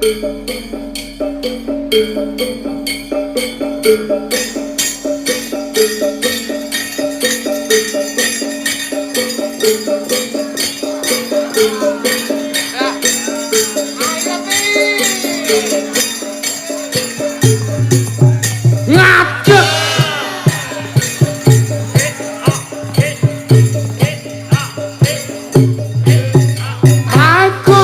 Ngadeg. Aku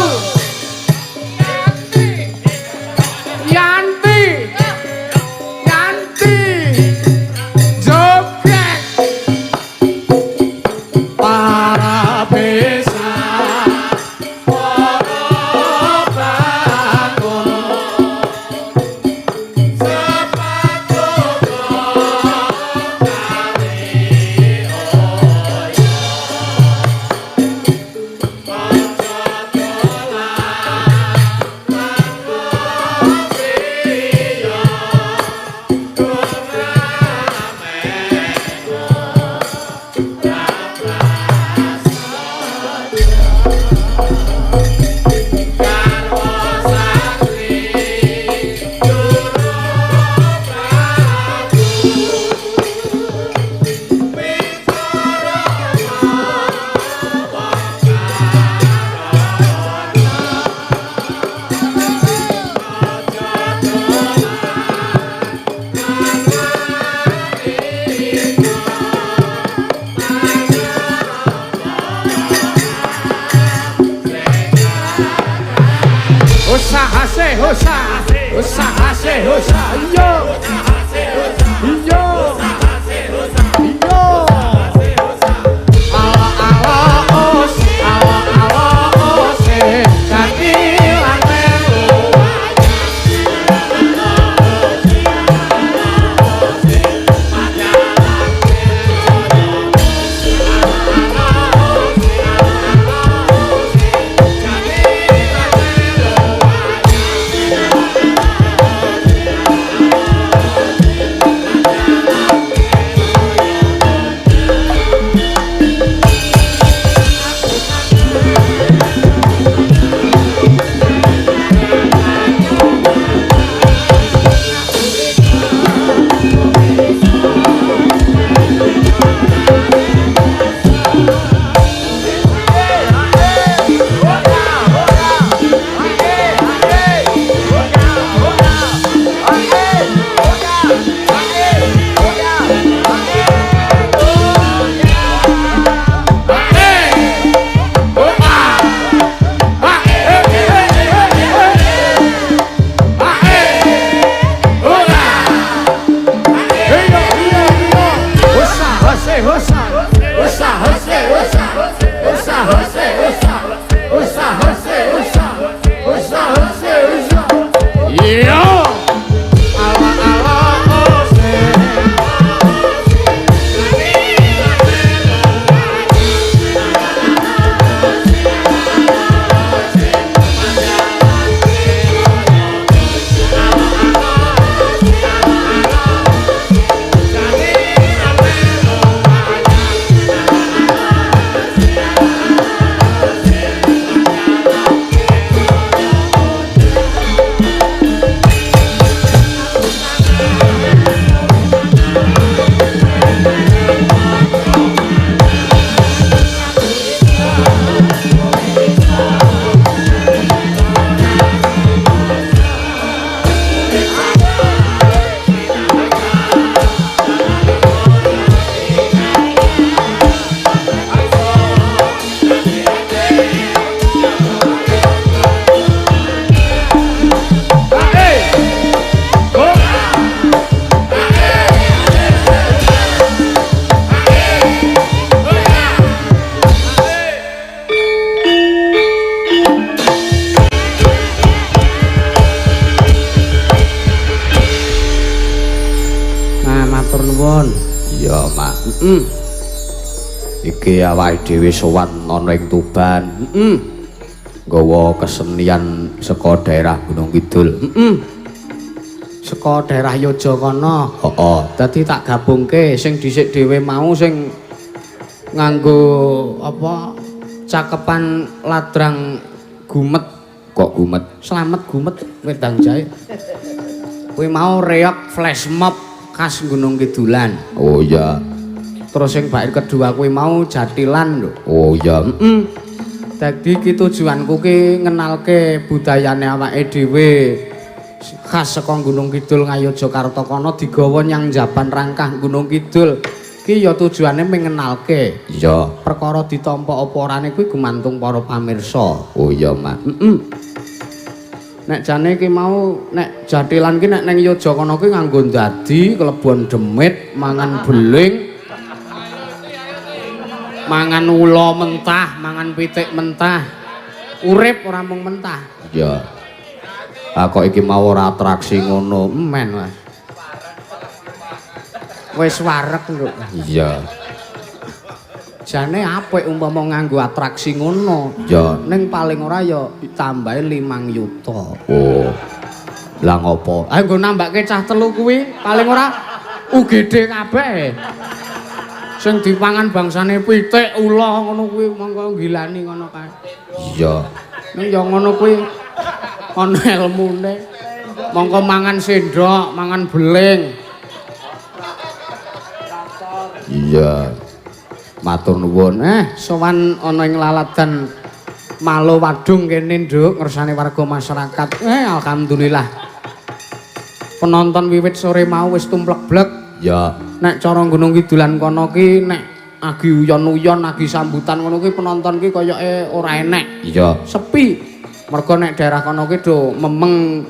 Yanti, Yanti, joget para besa para bangun sepatu usaha se usaha usaha se usaha yo yo yo ala ala os ala ala os jatilan melu. Nah, matur nuwun. Iya, Mak. Iki awake dhewe sowan ana ing Tuban. Nggawa kesenian saka daerah Gunung Kidul. Saka daerah Yogyakarta. Heeh. Dadi tak gabungke sing dhisik dhewe mau sing nganggo apa cakepan ladrang gumet Kok gumet? Slamet gumet wedang jahe. Kuwi mau reog flash mob khas Gunung Kidulan. Oh iya. Terus sing bait kedua kuwi mau jatilan lho. Oh iya. Heeh. Dadi ki tujuanku ki ngenalke budayane awake dhewe khas saka Gunung Kidul Ngayogyakarta kono digawa nyang Jaban Rangkah Gunung Kidul. Ki ya tujuane mengenalke. Iya. Perkara ditampa apa orane kuwi gumantung para pamirsa. Oh iya, Mak. Heeh. Nek jane ki mau nek jatilan ki nek ning Yogya kono ki nganggo ndadi, kelebon demit, mangan beling, mangan ula mentah, mangan pitik mentah. Urip ora mung mentah. Iya. Ah kok iki mau ora atraksi ngono. Men, Mas. Wis wareg, Nduk. Iya. Jane apik umpama nganggo atraksi ngono. Iya. Ning paling ora ya ditambahi 5 yuta. Oh. Lah ngopo? Ayo nggo nambahke cah telu kuwi paling ora UGD kabeh. Sing dipangan bangsane pitik, ula ngono kuwi monggo gilani ngono kae. Iya. Ning ya ngono kuwi ana elmune. Mongko mangan sendok, mangan beling. Iya. Matur nuwun. Sowan ana ing laladan Malo Wadung kene, Nduk, ngersane warga masyarakat. Alhamdulillah. Penonton wiwit sore mau wis tumplek-blek. Ya. Nek cara Gunung Kidulan kono ki nek agi uyon-uyon, agi sambutan ngono ki penonton ki koyoke ora enek. Iya. Sepi. Mergo nek daerah kono ki do memeng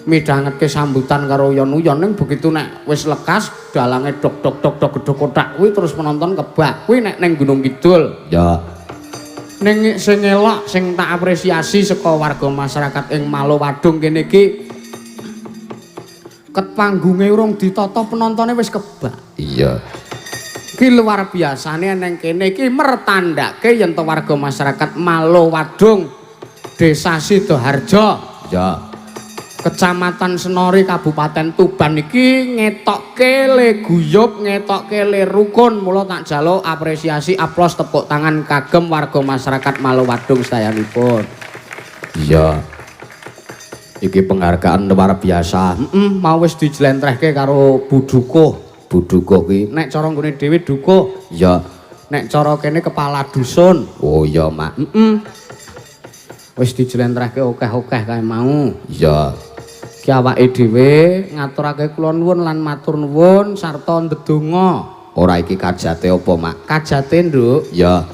midhangetke sambutan karo uyon-uyon, ning begitu nek wis lekas dalange dok dok dok dok gedhok kothak kuwi terus penonton kebak. Kuwi nek ning Gunung Kidul. Ya. Ning sing elok sing tak apresiasi saka warga masyarakat ing Malo Wadung kene iki ket panggunge urung ditata penontone wis kebak. Iya. Ki luar biasane neng kene iki mertandake yen to warga masyarakat Malo Wadung Desa Sidoharjo. Ya. Kecamatan Senori Kabupaten Tuban iki ngetokke le guyub, ngetokke le rukun. Mula tak jaluk apresiasi, aplos, tepuk tangan kagem warga masyarakat Malo Wadung sedayanipun. Iya. Iki penghargaan luar biasa. Mau wis dijlentrehke karo Bu Dukuh. Bu Dukuh ki Nek cara nggone dhewe dukuh, ya. Nek cara kene kepala dusun. Oh iya, Mak. Heeh. Wis dijlentrehke akeh-akeh kae mau. Iya. Ki awake dhewe ngaturake kula nuwun lan matur nuwun sarta ndedonga. Ora iki kajate apa, Mak? Kajate, Nduk. Ya.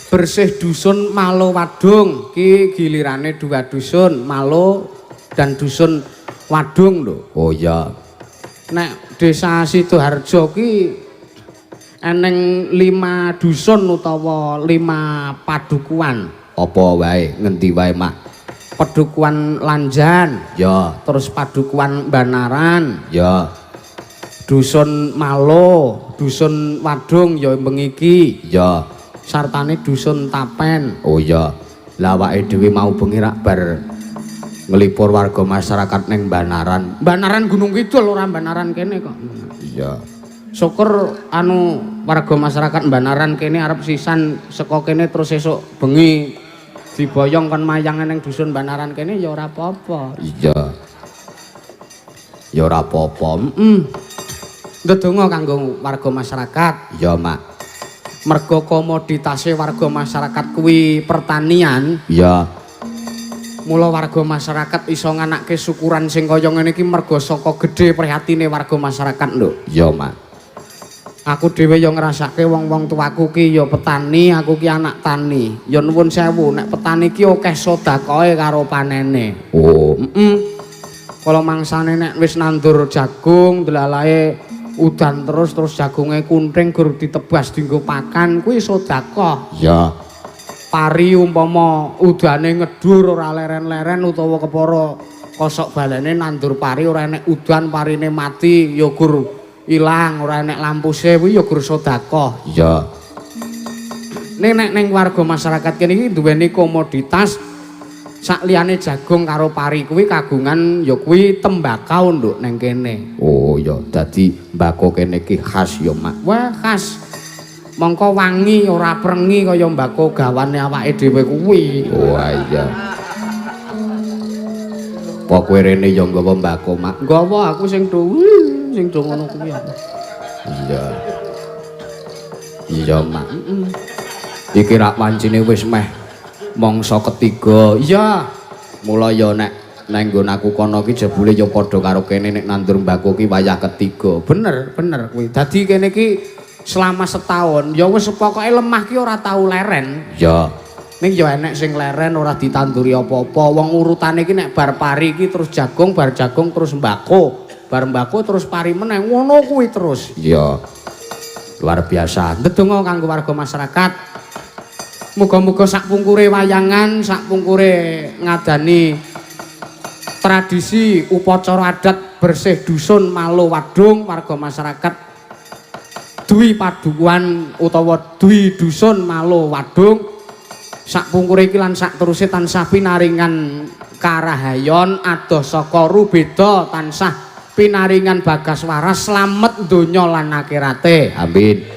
Bersih dusun Malo Wadung ki gilirane dua dusun, Malo dan dusun Wadung, Nduk. Oh iya. Nek desa Sidoharjo ki eneng 5 dusun utawa 5 padukuan. Apa wae, ngendi wae, Mak? Padukuan Lanjan, Ya. terus padukuan Banaran, Ya. dusun Malo, dusun Wadung ya bengi iki, Ya. sartane dusun Tapen. Oh iya. Lah awake dhewe mau bengi rak bar nglipur warga masyarakat ning Banaran. Banaran Gunung Kidul ora Banaran kene kok. Iya. Syukur anu warga masyarakat Banaran kene arep sisan saka kene terus esuk bengi diboyong kon mayang ning dusun Banaran kene ya ora apa-apa. Iya. Ya ora apa-apa. Heeh. Ndedonga kanggo warga masyarakat. Iya, Mak. Mergo komoditase warga masyarakat kuwi pertanian. Iya. Mula warga masyarakat iso nganake syukuran sing kaya ngene iki mergo saka gedhe prihatine warga masyarakat, Nduk. Iya, Mak. Aku dhewe ya ngrasake wong-wong tuaku ki ya petani, aku ki anak tani. Ya nuwun sewu, nek petani ki akeh sedekahe karo panene. Oh, heeh. Kala mangsane nek wis nandur jagung, delalae udan terus terus jagunge kunting gur ditebas dienggo pakan, kuwi sedekah. Iya. Pari umpama udane ngedur ora leren-leren utawa kepara kosok balene nandur pari ora enek udan parine mati ya gur ilang ora enek lampuse kuwi ya gur sedekah. Iya. Ning nek ning warga masyarakat kene iki duweni komoditas sak liyane jagung karo pari kuwi kagungan ya kuwi tembakau, Nduk, ning kene. Oh iya, dadi mbako kene iki khas ya, Mak. Wah, khas. Mongko wangi ora prengi kaya mbako gawane awake dhewe kuwi. Wah iya. Apa kowe rene ya nggawa mbako, Mak? Nggawa aku sing do sing do ngono kuwi aku. Iya. Iya, Mak. Iki rak wancine wis meh mangsa ketiga. Iya. Mula ya nek nang nggon aku kono ki jebule ya padha karo kene nek nandur mbako ki wayah ketiga. Bener, bener kuwi. Dadi kene iki selama setahun ya wis pokoke lemah ki ora tau leren. Ya. Ning ya enek sing leren ora ditanduri apa-apa. Wong urutane iki nek bar pari iki terus jagung, bar jagung terus mbako, bar mbako terus pari meneh. Ngono kuwi terus. Iya. Luar biasa. Ndedonga kanggo warga masyarakat. Muga-muga sak pungkure wayangan, sak pungkure ngadani tradisi upacara adat bersih dusun Malo Wadung, warga masyarakat Dwi Padukuhan utawa Dwi Dusun Malo Wadung sak pungkure iki lan sak teruse tansah pinaringan karahayon adoh saka rubeda, tansah pinaringan bagas waras, slamet donya lan akhirate. Amin.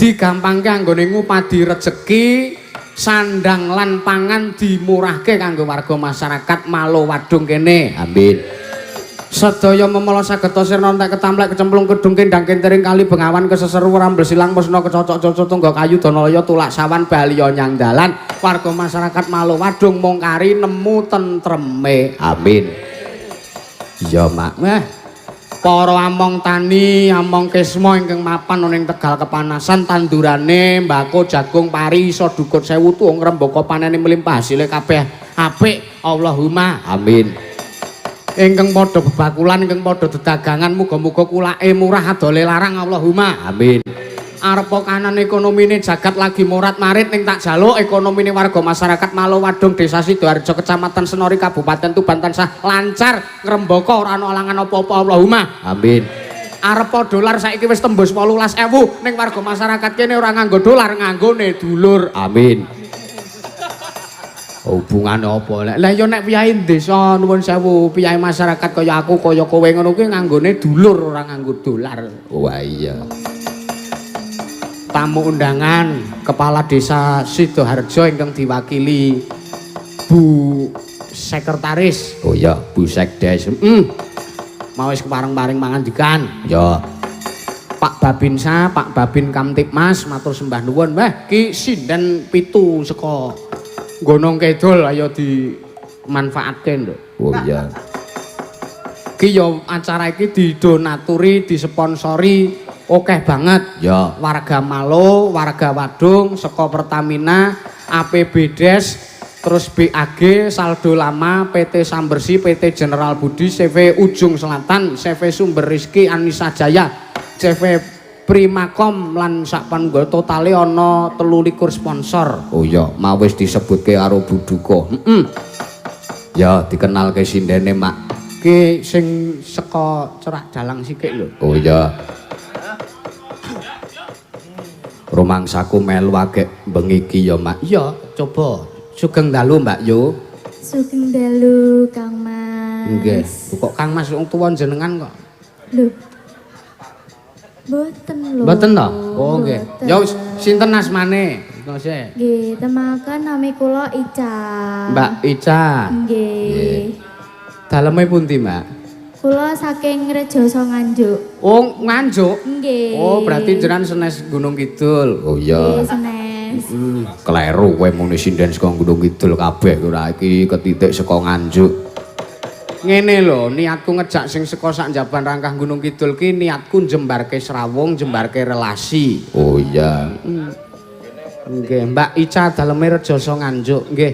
Digampangke anggone ngupadi rejeki, sandang lan pangan dimurahke kanggo warga masyarakat Malo Wadung kene. Amin. Sedaya memala sageta sirna entek ketamplek kecemplung kedung kendang kentering kali bengawan keseseru rambel silang musna kecocok-cocok tungga kayu danalaya tulak sawan baliya nyang dalan, warga masyarakat Malo Wadung mung kari nemu tentreme. Amin. Iya, Mak. Wah, para among tani, among kisma ingkang mapan ana ing Tegal kepanasan tandurane mbako jagung pari iso dukut sewu tuung ngrembaka panene melimpah hasile kabeh apik. Allahumma amin. Ingkang padha bebakulan, ingkang padha dedagangan, muga-muga kulake murah adole larang. Allahumma amin. Arepa kanan ekonomine jagat lagi morat-marit ning tak jaluk ekonomine warga masyarakat Malo Wadung Desa Sidoarjo Kecamatan Senori Kabupaten Tuban tansah lancar ngrembaka ora ana alangan apa-apa. Allahumma amin. Arepa dolar saiki wis tembus 18.000 ning warga masyarakat kene ora nganggo dolar, nganggone dulur. Amin. Hubungane apa? Lah ya nek piyayi desa nuwun sewu, piyayi masyarakat kaya aku kaya kowe ngono kuwi nganggone dulur ora nganggo dolar. Wah iya. Tamu undangan Kepala Desa Sidoarjo ingkang diwakili Bu Sekretaris. Oh iya, Bu Sekdes. Mau wis kepareng-pareng mangandikan. Ya. Pak Babinsa, Pak Babin Kamtibmas matur sembah nuwun. Wah, ki sinden 7 saka Gunung Kidul ayo dimanfaatke, Nduk. Oh iya. Ki yo acara iki didonaturi, disponsori akeh banget. Ya. Warga Malo, warga Wadung, saka Pertamina, APBDes, terus BAG, Saldo Lama, PT Sambersih, PT General Budi, CV Ujung Selatan, CV Sumber Rizki Anissa Jaya, CV Primakom lan sak panunggal totale ana 23 sponsor. Oh iya, mau wis disebutke karo Bu Duko. Ya, dikenalke sindene, Mak. Ki sing saka cerak dalang sikik lho. Oh iya. Rumangsaku melu agek bengi iki ya, Mak. Iya, coba. Sugeng dalu, Mbak Yu. Sugeng dalu, Kang Mas. Nggih. Kok Kang Mas wong tuwa jenengan kok. Lho. Mboten lho. Mboten to? Oh nggih. Ya wis sinten asmane? Nggih, temaken nami kula Ica. Mbak Ica. Nggih. Daleme pundi, Mbak? Kula saking Rejoso Nganjuk. Oh, Nganjuk? Nggih. Oh, berarti jenengan senes Gunung Kidul. Oh iya. Nggih, senes. Kleru kowe muni sinden saka Gunung Kidul kabeh ora iki ketitik saka Nganjuk. Ngene lho, niatku ngejak sing saka sak njaban rangkah Gunung Kidul ki niatku njembarke srawung, njembarke relasi. Oh iya. Nggih, Mbak Ica daleme Rejoso Nganjuk, nggih.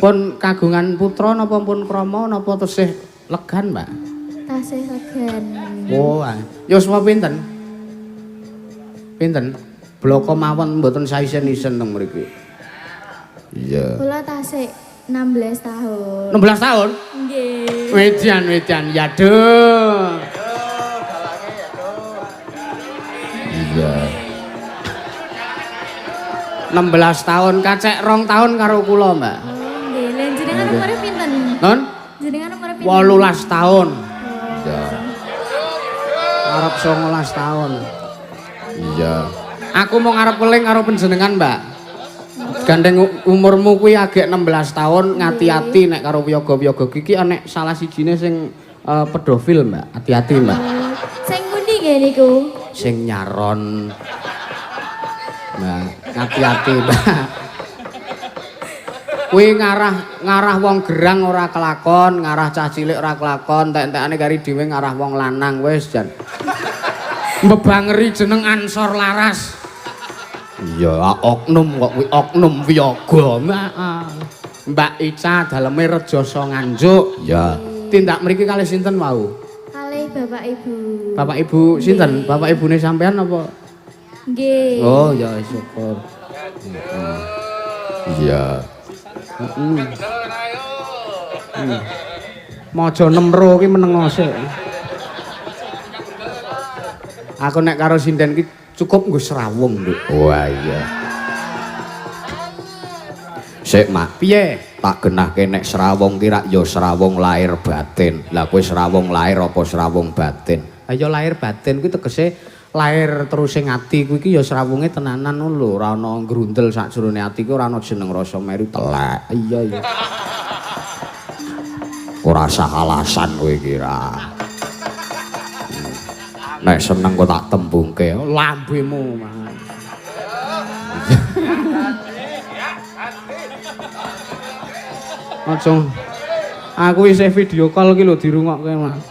Pun kagungan putra napa pun krama napa tesih legan, Mbak? Tasih legan. Oh, yuswa pinten? Pinten? Bloko mawon mboten saisen-isen teng mriki. Iya. Kula tasih 16 tahun. 16 tahun? Nggih. Wedan, wedan, ya duh. Iya. 16 tahun, kacek 2 tahun karo kula, Mbak. Oh, nggih. Lah jenengan umure pinten? Nun? Jenengan umure pinten? 18 tahun. Iya. Arep 19 tahun. Iya. Aku mau ngarep weling karo panjenengan, Mbak. Gandeng umurmu kuwi agek 16 tahun, ngati-ati nek karo wiyaga-wiyaga iki nek salah sijine sing pedofil, Mbak. Hati-hati, Mbak. Sing pundi nggih niku? Sing nyaron. Mbak, ngati-ati, Mbak. Kuwi ngarah wong gerang ora kelakon, ngarah cah cilik ora kelakon, entek-entekane kari dhewe ngarah wong lanang wis jan. Mbebangeri jeneng Ansor Laras. Iya, oknum kok kuwi oknum wiyaga. Mbak Ica daleme Rejasa Nganjuk. Iya. Tindak mriki kalih sinten wau? Kalih Bapak Ibu. Bapak Ibu sinten? Bapak ibune sampean apa? Nggih. Oh, ya syukur. Iya. Maja nemro ki meneng sik. Aku nek karo sinden ki cukup nggo srawung, Nduk. Wah iya. Sik, Mak. Piye? Tak genahke nek srawung ki rak ya srawung lahir batin. Lah kowe srawung lahir apa srawung batin? Ayo lahir batin kuwi tegese lahir terus sing ati kuwi ki ya srawunge tenanan ngono lho, ora ana grundel sakjroning ati ki ora ana jeneng rasa meri Telek. Iya iya. Ora sah alasan kowe iki ra. Nek seneng kok tak tembungke. Lambemu, Mas. Aja. Aku isih video call ki lho dirungokke, Mas.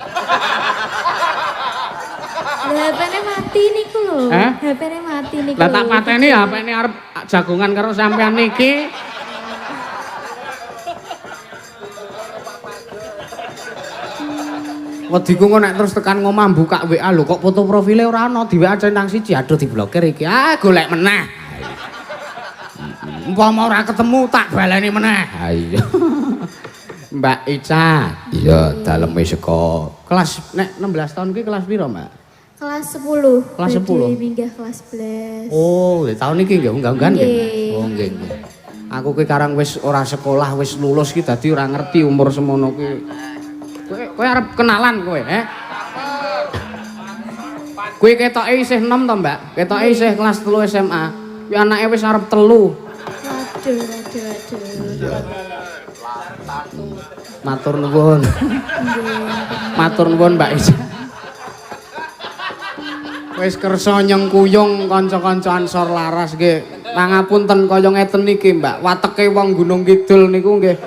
Lah HP-ne mati niku lho. Eh? HP-ne mati niku. Lah tak pateni HP-ne arep jagongan karo sampean niki. Wediku engko nek terus tekan ngomah buka WA lho kok foto profile ora ana di WA centang siji aduh diblokir iki. Ah golek meneh. Umpama ora ketemu tak baleni meneh. Ha iya. Mbak Ica, Iya, daleme saka kelas nek 16 tahun ki kelas piro, Mbak? Kelas 10. Kelas Badhe 10? Minggah kelas 11. Oh, lha tahun iki nggih unggah-unggahan nggih. Nggih. Oh, nggih nggih. Aku ki karang wis ora sekolah, wis lulus ki dadi ora ngerti umur semono ki. Kowe arep kenalan kowe, eh? Kowe ketoke isih enom to, Mbak? Ketoke isih kelas 3 SMA. Kuwi anake wis arep 3. Waduh, waduh, waduh. Matur nuwun. Nggih. Matur nuwun, Mbak Ica. Wis kersa nyengkuyung kanca-kanca Ansor Laras nggih. Pangapunten kaya ngeten niki, Mbak. Wateke wong Gunung Kidul niku nggih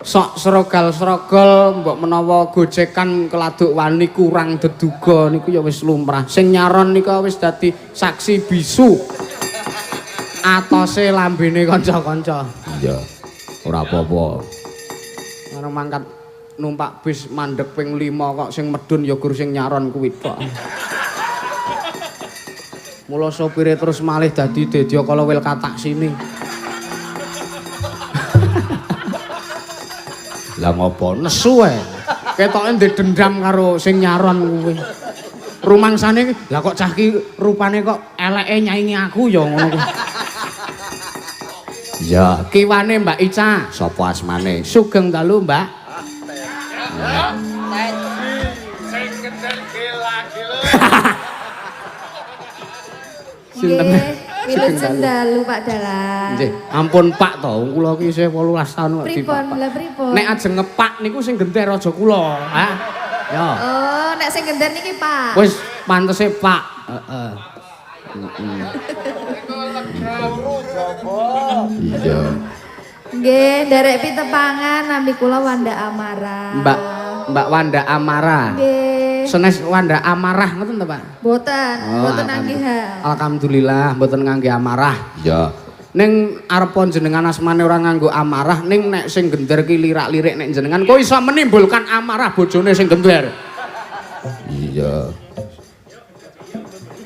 sok srogal-srogol mbok menawa gojekan keladuk wani kurang deduga niku ya wis lumrah. Sing nyaron nika wis dadi saksi bisu. Atose lambene kanca-kanca. Iya. Ora apa-apa. Ngono mangkat numpak bis mandek ping 5 kok sing medun ya gur sing nyaron kuwi tok. Mula sopire terus malih dadi dedya kala wil katak sini. Lah ngopo? Nesu ae. Ketoke ndek dendam karo sing nyaron kuwi. Rumangsane lah kok cah ki rupane kok eleke nyaingi aku ya ngono kuwi. Iya, Kiwane Mbak Ica. sapa asmane? Sugeng dalu, Mbak. Sinten? Nggih. Wilujeng dalu Pak Dalang. Nggih, ampun Pak to, wong kula ki isih 18 tahun kok Pripun, dipapak. lah pripun? Nek ajeng ngepak niku sing genter aja kula, ha. Ya. Oh, nek sing genter niki Pak. Wis pantese Pak. Heeh. Iya. Nggih, nderek pitepangan nami kula Wanda Amara. Mbak Wanda Amara. Nggih. Senes Wanda Amarah ngoten to, Pak? Boten, Oh, boten ngangge ha. Alhamdulillah mboten ngangge amarah. Iya. Ning arepa jenengan asmane ora nganggo amarah, ning nek sing gender ki lirak-lirik nek jenengan kok iso menimbulkan amarah bojone sing gender. Iya.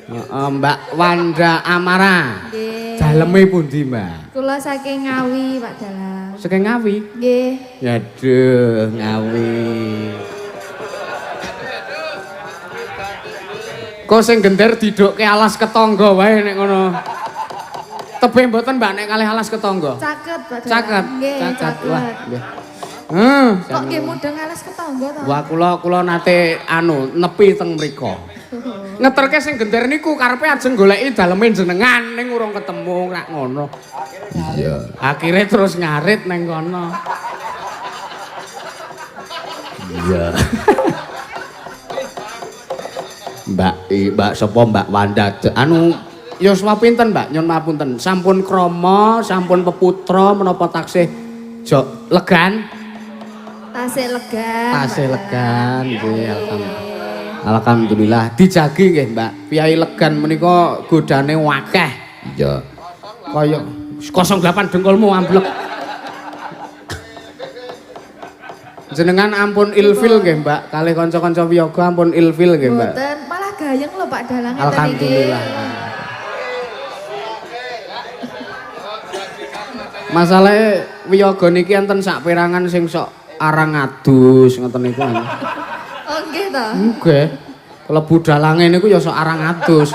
Heeh, Mbak Wanda Amara. Nggih. Daleme pundi, Mbak? Kula saking Ngawi, Pak Dalang. Saking Ngawi. Nggih. Aduh, Ngawi. Kok sing gender didokke alas ketangga wae nek ngono. Tebih mboten Mbak nek kalih alas ketangga? Caket, Pak Dalang. Caket. Nggih, Caket. caket. Wah, nggih. Heeh. Kok nggih mudeng alas ketangga to? Wah, kula nate anu nepi teng mriku. Ngeterke sing gender niku karepe ajeng goleki daleme jenengan ning urung ketemu rak ngono. Iya. Akhire terus ngarit neng kono. Iya. Mbak Mbak sapa Mbak Wanda anu yuswa pinten Mbak nyun mapunten. Sampun krama, sampun peputra menapa taksih jok legan? Tasih legan. Tasih Pak. Legan nggih alhamdulillah. Alhamdulillah dijagi nggih Mbak. Piyai legan menika godane akeh. Iya. Kaya 08 dengkulmu amblek. Jenengan ampun ilfil nggih Mbak, kalih kanca-kanca wiyaga ampun ilfil nggih Mbak. Mboten, malah gayeng lho Pak Dalang ngeten iki. Alhamdulillah. Masalahe wiyaga niki enten sak perangan sing sok arang adus ngoten niku. Oh nggih to. Nggih. Klebu dalange niku ya sok arang adus.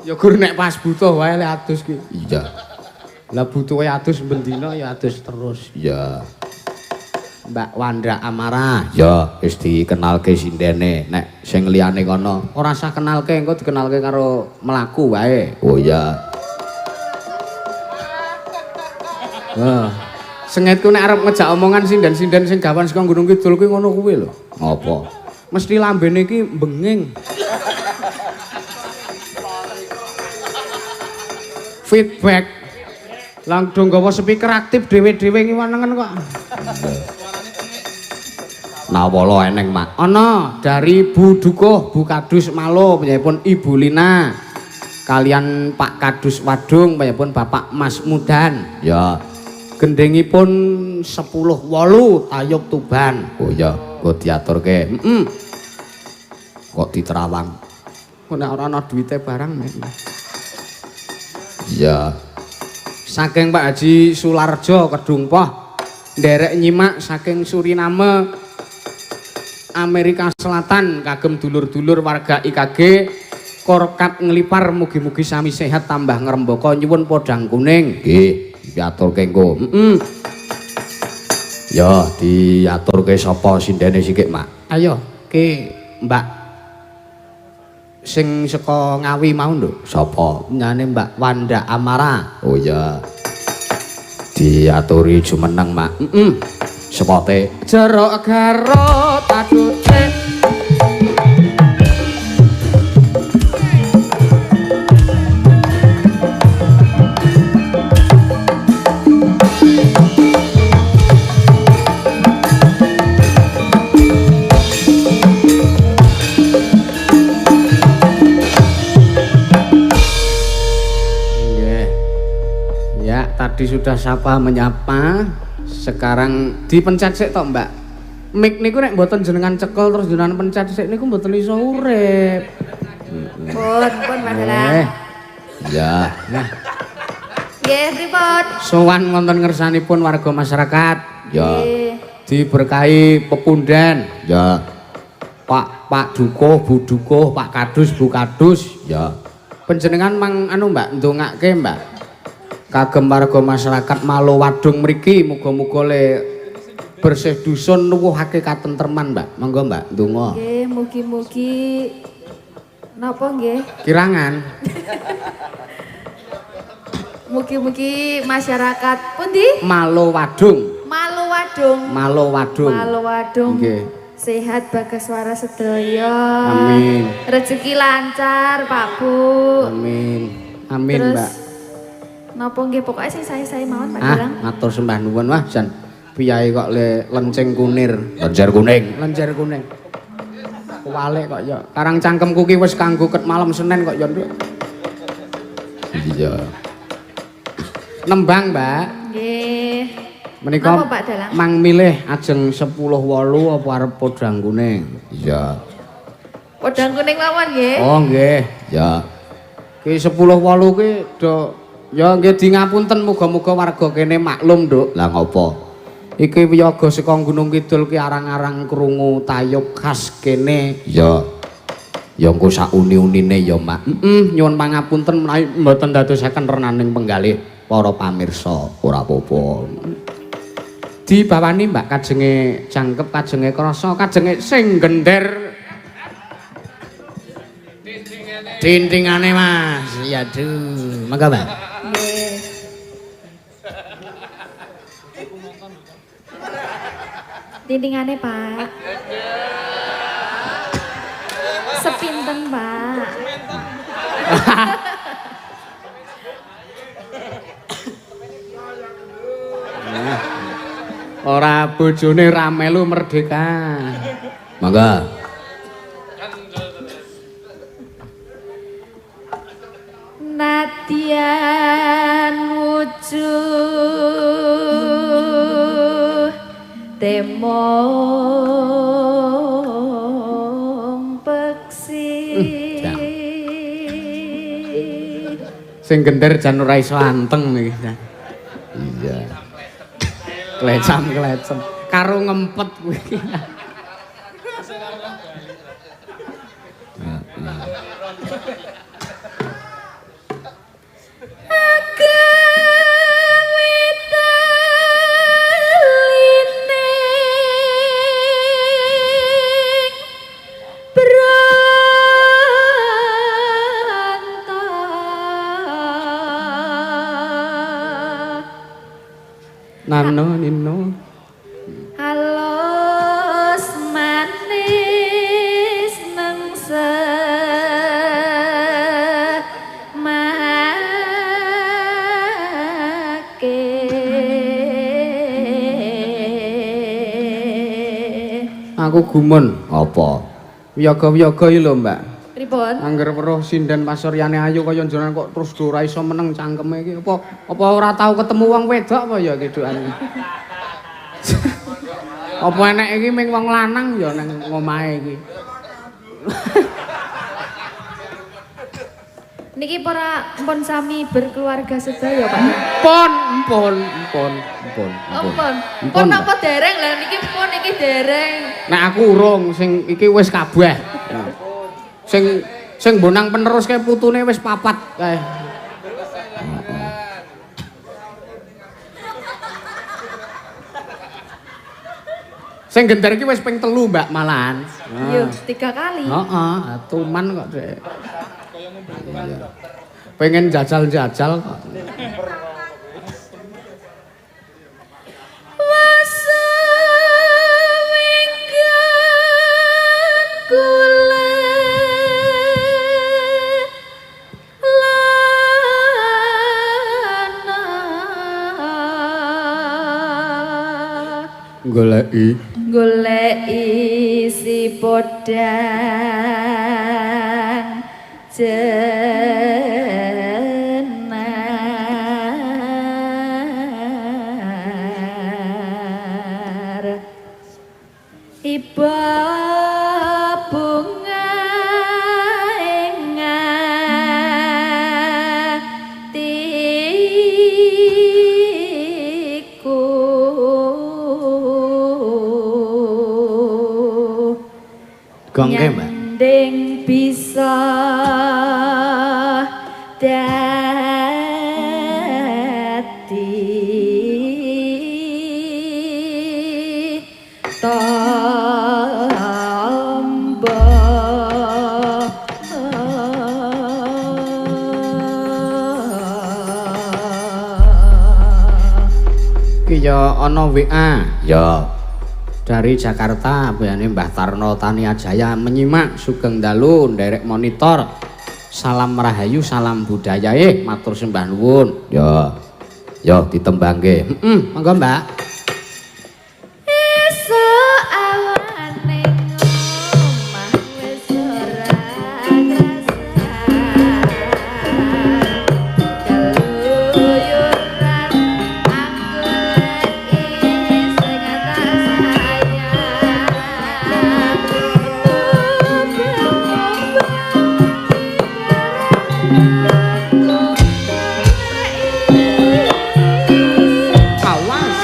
Ya gur nek pas butuh wae le adus ki. Iya. Lah butuhe adus bendina ya adus terus. Iya. Mbak Wanda Amara. Ya, wis dikenalke sindene. Nek sing liyane kono ora usah kenalke, engko dikenalke karo mlaku wae. Oh iya. Heeh. Sengetku nek arep ngejak omongan sinden-sinden sing gawan saka Gunung Kidul kuwi ngono kuwi lho. Ngopo? Mesti lambene iki benging. Feedback. Langsung nggawa speaker aktif dhewe-dhewe ngiwanengen kok. Nawala eneng, Mak. Ana dari Bu Dukuh, Bu Kadus Malo, panjenenganipun Ibu Lina. Kalian Pak Kadus Wadung, panjenenganipun Bapak Mas Mudan. Ya. Gendhengipun 10-8 Tayub Tuban. Oh iya, kok diaturke. Heeh. Kok diterawang. Kok nek ora ana duwite barang mek. Iya. Saking Pak Haji Sularjo Kedung Poh nderek nyimak saking Suriname Amerika Selatan kagem dulur-dulur warga IKG Korkap Nglipar mugi-mugi sami sehat tambah ngrembaka nyuwun podang kuning. Nggih, diaturke engko. Heeh. Ya, diaturke sapa sindene sikik, Mak? Ayo, ki Mbak sing saka Ngawi mau nduk. Sapa? Nyane Mbak Wanda Amara. Oh iya. Diaturi jumeneng, Mak. Heeh. Sepote Jerok garot adute. Nggih. Ya, tadi sudah sapa menyapa. Sekarang dipencet sik to, Mbak. Mic niku nek mboten jenengan cekel terus jenengan pencet sik niku mboten iso urip. Pun, pun Pak Dalang. Ya. Nah, Nggih, pripun? sowan wonten ngersanipun warga masyarakat. Ya. Nggih. Diberkahi pepunden. Ya. Pak Pak Dukuh, Bu Dukuh, Pak Kadus, Bu Kadus. Ya. Panjenengan mang anu Mbak ndongake Mbak. Kagem warga masyarakat Malo Wadung mriki muga-muga le bersih dusun nuwuhake katentreman Mbak. Monggo Mbak ndonga. Nggih, mugi-mugi napa nggih? Kirangan. Mugi-mugi masyarakat pundi? Malo Wadung. Malo Wadung. Malo Wadung. Malo Wadung. Nggih. Sehat bagas waras sedaya. Amin. Rezeki lancar, Pak Bu. Amin. Amin, Terus, Mbak. Napa nggih pokoke sing sae-sae mawon Pak Ah, Dalang. matur sembah nuwun wah jan. Piyai kok le lenceng kunir. Lencer kuning. Lencer kuning. Kuwalik kok ya. Karang cangkemku ki wis kanggo ket malam Senin kok ya, Nduk. Iya. Nembang, Mbak. Nggih. Menika Napa, Pak Dalang? mang milih ajeng 10-8 apa arep podang kuning. Iya. Podang kuning mawon nggih. Oh, nggih. Ya. Ki 10-8 ki do ya nggih di ngapunten muga-muga warga kene maklum, Nduk. Lah ngopo? Iki wiyaga saka Gunung Kidul ki arang-arang krungu tayub khas kene. Ya. Ya engko sak uni-unine ya, Mak. Heeh, nyuwun pangapunten menawi mboten dadosaken renaning penggalih para pamirsa. Ora apa-apa. Dibawani Mbak kajenge jangkep, kajenge krasa, kajenge sing gender. Tintingane Mas. Ya aduh, mangga Mbak. Nggih. Tintingane, Pak. Sepinten, Pak. Ora bojone ra melu merdeka. Mangga. Nadyan wujuh temong peksi. Sing gender jan ora iso anteng iki. Iya. Klecam-klecem karo ngempet kuwi. Nano nino halus manis nengse make. Aku gumun. Apa? Wiyaga-wiyaga iki lho, Mbak. Pripun? Angger weruh sinden pasuryane ayu kaya njenengan kok terus do ora iso meneng cangkeme iki. Apa apa ora tau ketemu wong wedok apa ya iki dukane? Apa enek iki ming wong lanang ya nang omahe iki. Niki para pun sami berkeluarga sedaya, Pak. Pun, pun, pun, pun. Oh, pun. Pun napa dereng lah niki pun iki dereng. Nek aku urung sing iki wis kabeh. Sing sing bonang penerus kae putune wis papat kae. Sing gender iki wis ping 3, Mbak, malahan. Yo, 3 kali. Heeh, tuman kok, Dek. Pengen jajal-jajal kok. Goleki goleki si podang jenar iba bunga ing atiku. Gongke, Mbak. Nyanding bisa dadi tombo. Ki ya ana WA. Ya. Dari Jakarta, bayane Mbah Tarno Tania Jaya menyimak sugeng dalu nderek monitor. Salam rahayu, salam budaya. Matur sembah nuwun. Ya. Ya ditembangke. Heeh, monggo Mbak. Esuk awane omah wis ora krasan. Keluyuran aku leki sing tak sayang. Awas.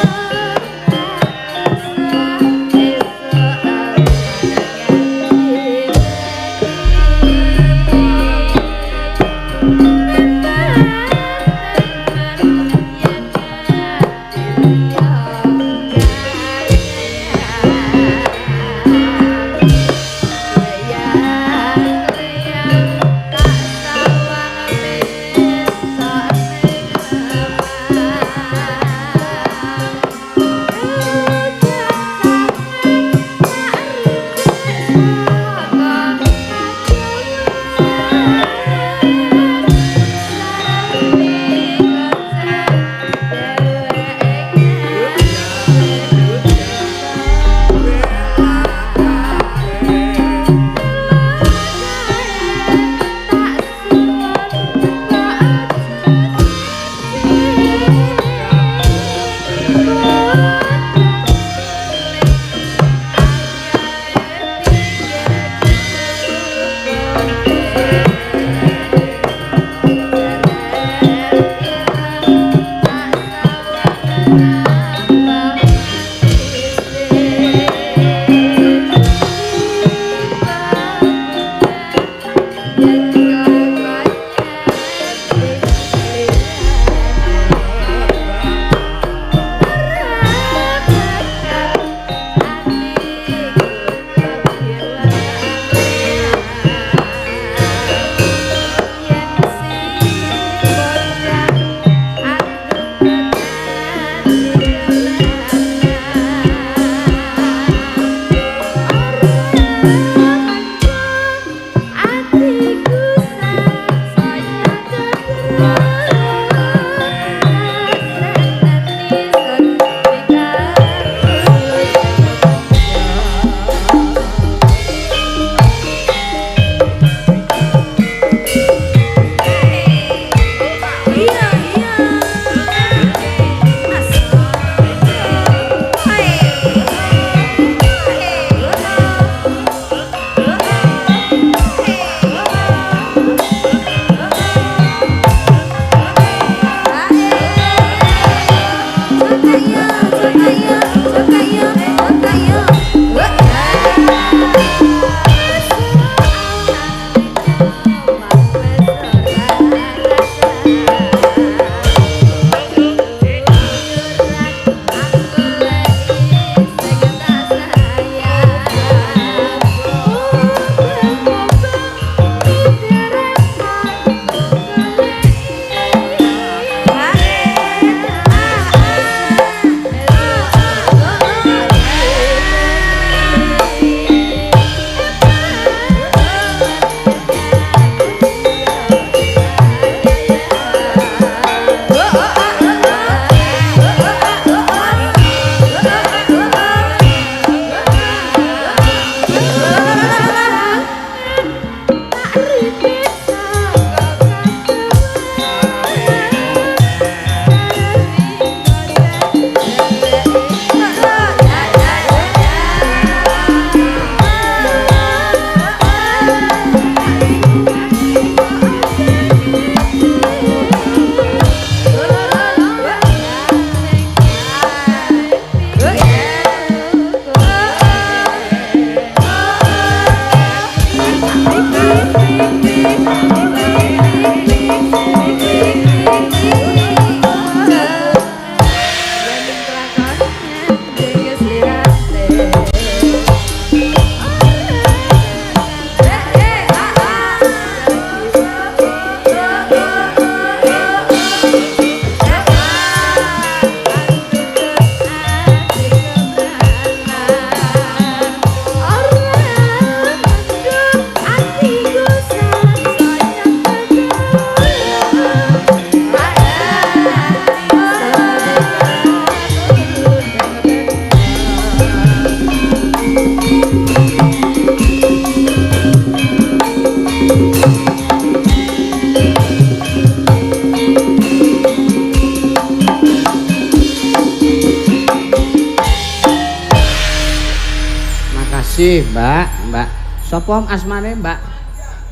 Makasih, Mbak. Mbak. Sapa asmane, Mbak?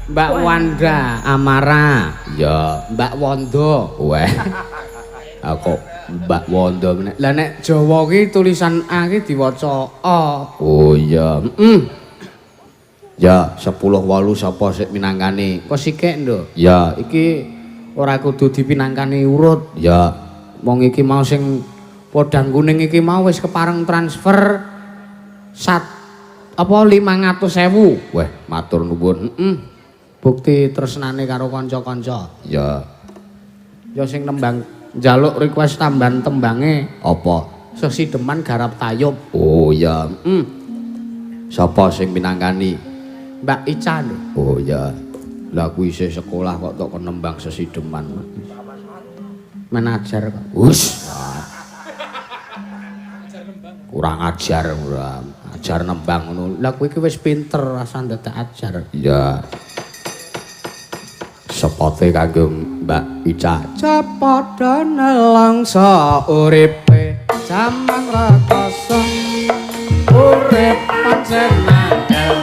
Mbak Wanda Amara. Ya, Mbak Wondo. Weh. Aku Mbak Wondo meneh. Lah nek Jawa ki tulisan A ki diwaca A. Oh iya. Heeh. Ya, 10-8 sapa sik minangkani? Kok sikek, Nduk? Ya, iki ora kudu dipinangkani urut. Ya, wong iki mau sing podang kuning iki mau wis kepareng transfer sat apa 500.000. Weh, matur nuwun. Heeh. Bukti tresnane karo kanca-kanca. Ya. Ya sing nembang njaluk request tambahan tembange apa? Sesideman garap tayub. Oh iya. Heeh. Sapa sing minangkani? Mbak Ica lho. Oh iya. Lah aku isih sekolah kok tok kon nembang sesideman. Manajer kok. Wus. Kurang ajar ora. Ajar nembang ngono. Lah kowe iki wis pinter rasa ndadak ajar. Iya. Sepote kanggo Mbak Ica. Cepadha nelangsa uripe jaman rekoso. Urip pancen angel.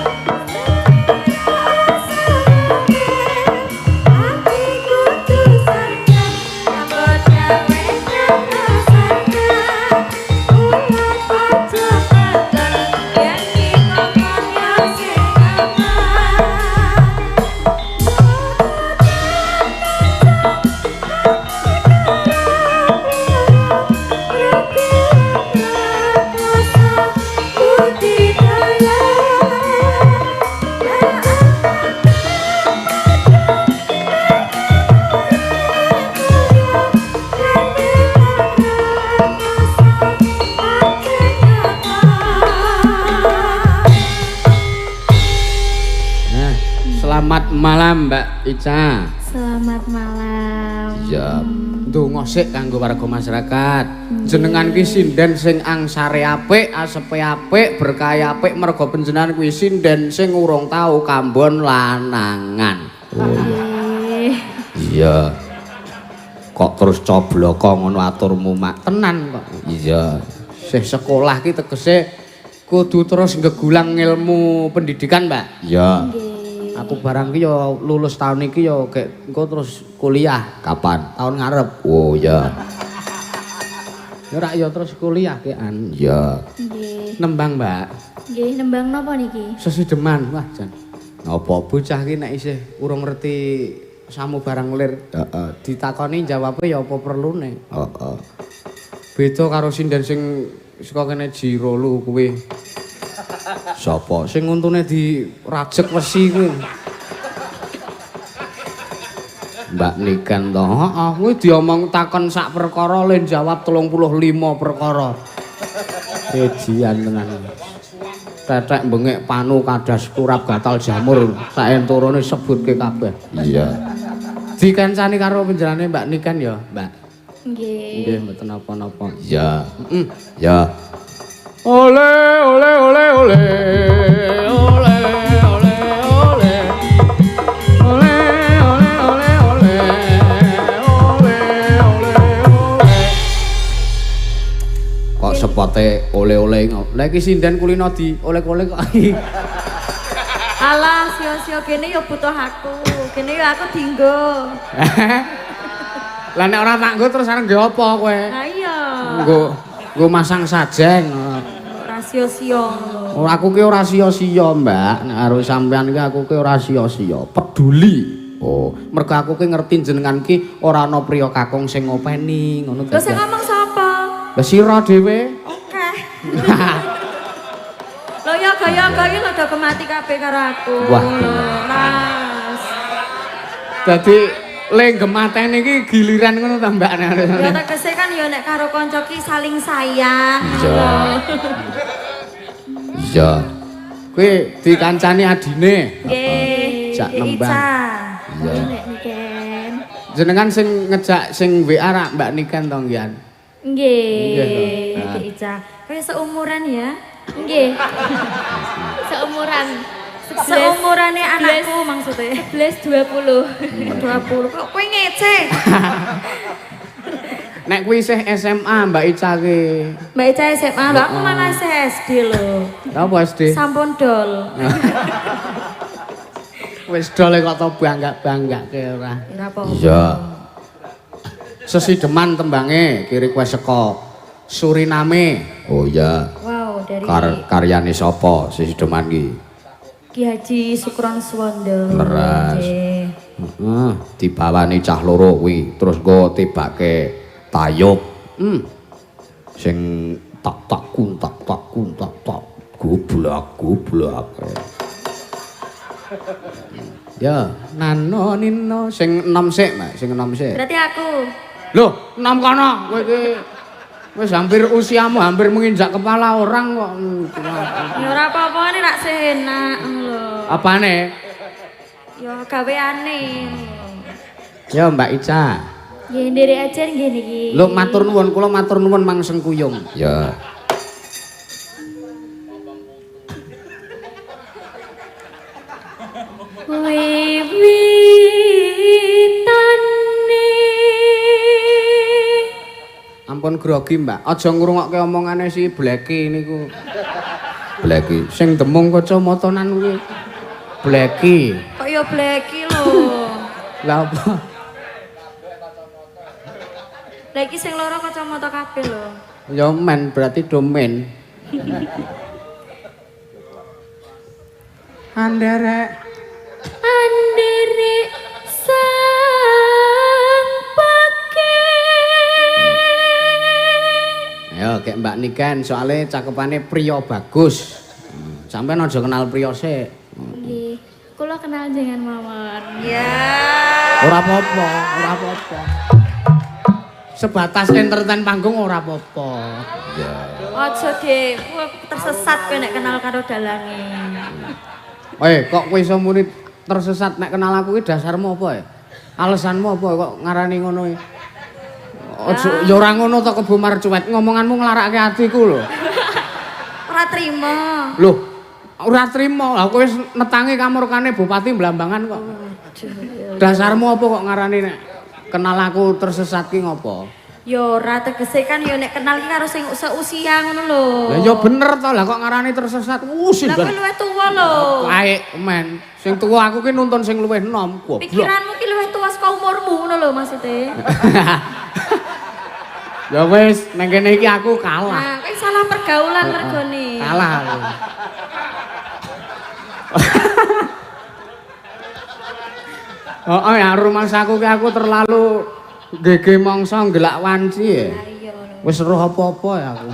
Selamat malam Mbak Ica. Selamat malam. Iya. Ndonga sik kanggo warga masyarakat. Jenengan ki sinden sing angsare apik, asepe apik, berkah apik merga panjenengan kuwi sinden sing urung tau kambon lanangan. Oh iya. Kok terus cobloko ngono aturmu mak? Tenan kok. Iya. Sih sekolah ki tegese kudu terus ngegulang ilmu pendidikan, Mbak. Iya. Aku barang ki ya lulus tahun iki ya gek engko terus kuliah. Kapan? Tahun ngarep. Oh iya. Ya ora ya terus kuliah kean. Iya. Nggih. Nembang, Mbak. Nggih, nembang napa niki? Sesideman. Wah, jan. Napa? Bocah ki nek isih urung ngerti samu barang lir. Heeh. Ditakoni jawabe ya apa perlune. Heeh. Beda karo sinden sing saka kene Jirolu kuwi. Sapa? Sing untune dirajek wesi kuwi. Mbak Niken to. Heeh, kuwi diomong takon sak perkara le jawab 35 perkara. Ejian tenan. Tetek bengek panu kadas kurap gatal jamur saenturune sebutke kabeh. Iya. Dikancani karo penjenengane Mbak Niken ya, Mbak. Nggih. Nggih, mboten napa-napa. Iya. Heeh. Ya. Ole ole ole ole. Ole ole ole. Ole ole ole ole. Ole ole ole. Kok sepote ole-ole ngono. Lah iki sinden kulino di oleh-oleh kok. Alah, sio-sio kene ya butuh aku. Kene ya aku dinggo. Lah nek ora tak nggo terus arep nggo apa kowe? Lah iya. Nggo masang sajeng. Ora sio-sio. Ora aku ki ora sia-sia, Mbak. Nek karo sampean ki aku ki ora sia-sia, peduli. Oh, Mergo aku ki ngerti jenengan ki ora ana priya kakung sing ngopeni ngono Lho sing ngomong sapa? Lah sira dhewe. Oke. Lho ya gaya-gaya iki lho do kemati kabeh karo aku. Wah. Lho, Mas. Dadi le gematene iki giliran ngono ta, Mbak. Ya tegese kan ya nek karo kanca ki saling sayang. Iya. Iya. Kuwi dikancani adine. Nggih. Jak nembang. Ica. Iya. Nek Niken. Jenengan sing ngejak sing WA rak Mbak Niken to, Nggih? Nggih. Nggih, Dek Ica. Kayak seumuran ya? Nggih. Seumuran. Seumurane anakku maksudnya. 11 20. 20. Kok kowe ngece? Nek kuwi isih SMA Mbak Ica ki. Mbak Ica SMA, lho aku malah isih SD lho. Lha apa SD? Sampun dol. Wis dole kok to bangga-banggake ora. Ora apa-apa. Iya. Sesideman tembange ki request saka Suriname. Oh iya. Wow, dari Karyane sapa sesideman ki? Ki Haji Sukron Suwondo. Leres. Nggih. Heeh. Dibawani cah loro kuwi terus nggo tibake tayub. Sing tak tak kun tak tak kun tak tak goblok goblok. Ya, nano nino sing enom sik, Mbak, sing enom sik. Berarti aku. Loh, enom kono kowe iki wis hampir usiamu hampir menginjak kepala orang kok. Ya ora apa-apa nek rak senak ngono lho. Apane? Ya gaweane. Ya Mbak Ica. Nggih nderek ajar nggih niki. Lho matur nuwun, kula matur nuwun Mang Sengkuyung. Ya. Wiwitane. Ampun grogi, Mbak. Aja ngrungokke omongane si Bleki niku. Bleki. Sing demung kacamatanan kuwi. Bleki. Kok ya bleki lho. Lah apa? Lah iki sing loro kacamata kabeh lho. Ya men berarti domain. Anderek Anderek sang pake. Ayo kek Mbak Niken soalnya cakepane priya bagus. Sampeyan aja kenal priya sik. Nggih, kula kenal jenengan mawon. Ya. Ora apa-apa, ora apa-apa. Sebatas entertain panggung ora apa-apa. Ya. Aja Dik, kowe tersesat kowe nek kenal karo dalange. Kok kowe iso muni tersesat nek kenal aku ki dasarmu apa ya? Alasanmu apa kok ngarani ngono iki? Aja ya ora ngono to kebo marcuwet, ngomonganmu nglarake atiku lho. Ora trimo. Loh, ora trimo. Lah kowe wis netangi kamurkane Bupati Blambangan kok. Dasarmu apa kok ngarani nek kenal aku tersesat ki ngopo? Ya ora tegese kan ya nek kenal ki karo sing seusia ngono lho. Lah ya bener to, lah kok ngarani tersesat. Sih. Lah kowe luwih tuwa lho. Kae men, sing tuwa aku ki nuntun sing luwih enom, goblok. Pikiranmu ki luwih tuwa saka umurmu ngono lho maksude. Ya wis, nang kene iki aku kalah. Nah, kowe salah pergaulan mergone. Kalah aku. Oh, ya rumangsaku ki aku terlalu gege mangsa ngelak wanci ya. Iya lho. Wis roh apa-apa ya aku.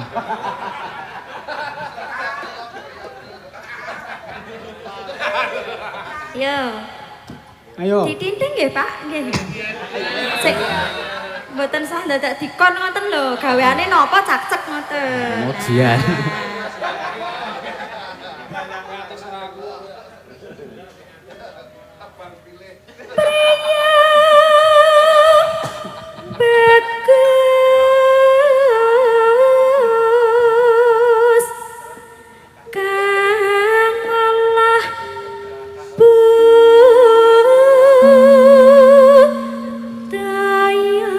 Yo. Ayo. Ditinding nggih, Pak? Nggih. Sik. Mboten sah dadak dikon ngoten lho, gaweane napa cakcek ngoten. Mujian. Priya bagus kang olah budaya.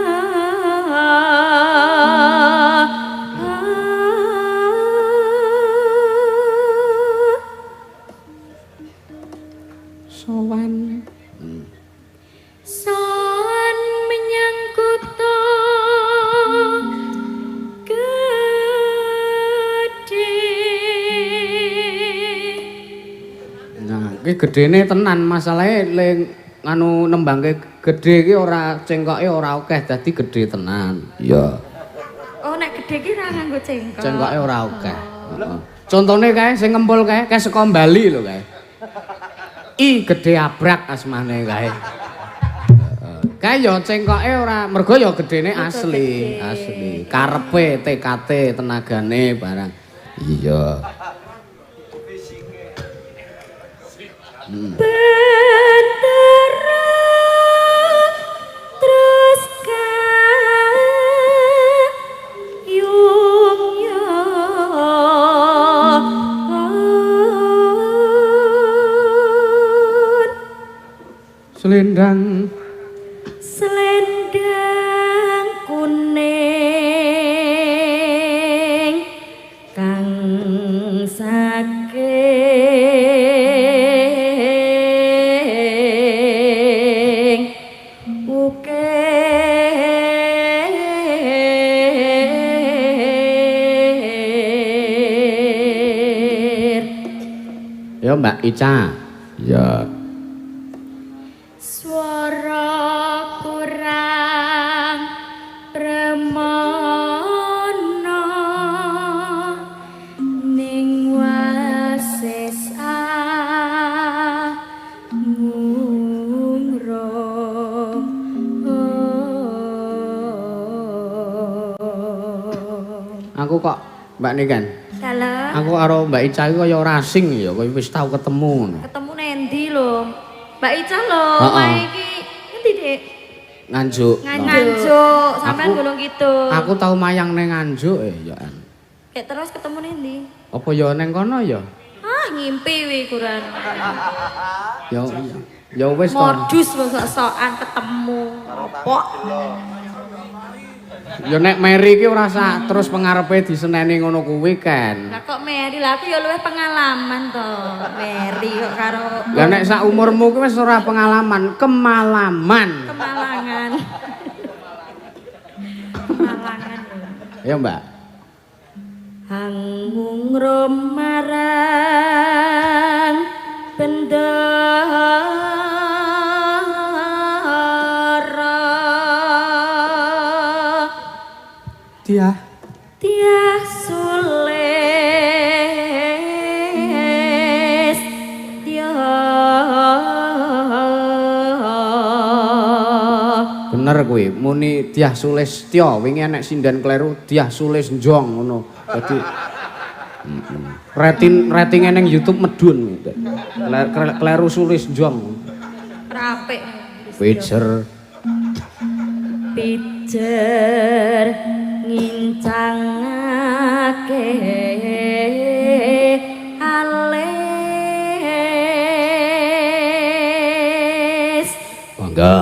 Sowan. Sowan menyang kutha gedhe. Nah, iki gedene tenan masalahe le nganu nembangke gedhe iki ora cengkoke ora akeh dadi gedhe tenan. Iya. Oh, nek gedhe ki ora nganggo cengkok. Cengkoke ora akeh. Heeh. Contone kae sing ngempul kae, kae saka Bali lho kae. I gedhe abrak asmane kae. Heeh. Kae ya cengkoke ora mergo ya gedene asli, Gedhe. asli. Karepe TKT tenagane barang. Iya. Bentera terus kayung yon. Selendang Selendang kuning kang saking ukir. Ya Mbak Ica. Iya. Swara kurang premana ning wasis angungrum. Aku kok Mbak Niken. Dalam Aku karo Mbak Ica iki kaya ora asing ya, kaya wis tau ketemu ngono. ketemu nendi lho Mbak Ica lho, Heeh. omahe iki ngendi Dik? Nganjuk. Nganjuk, sampean Aku- Gunung Kidul. Aku tau mayang ning Nganjuk ya. Kayak terus ketemu nendi? Apa ya ning kono ya? Ah, ngimpi wi kurang. Ya ya wis to. Modus wong sok-sokan ketemu. Apa? Ya nek Mary iki ora sak terus pengarepe diseneni ngono kuwi kan. Lah kok Mary lah aku ya luwih pengalaman to. Mary kok karo Lah nek sak umurmu kuwi wis ora pengalaman, kemalaman. kemalangan. Kemalangan. Ya Mbak. Hangungrum marang bendara. Dia Tiah sules tiah. Bener kuwi, muni Dyah Sulistya, wingi enek sinden kleru Dyah Sulis Njong ngono. Dadi rating ning YouTube medun. Kleru Sulis Njong. Rapik. Pijer Pijer ngincangake alis. Mangga.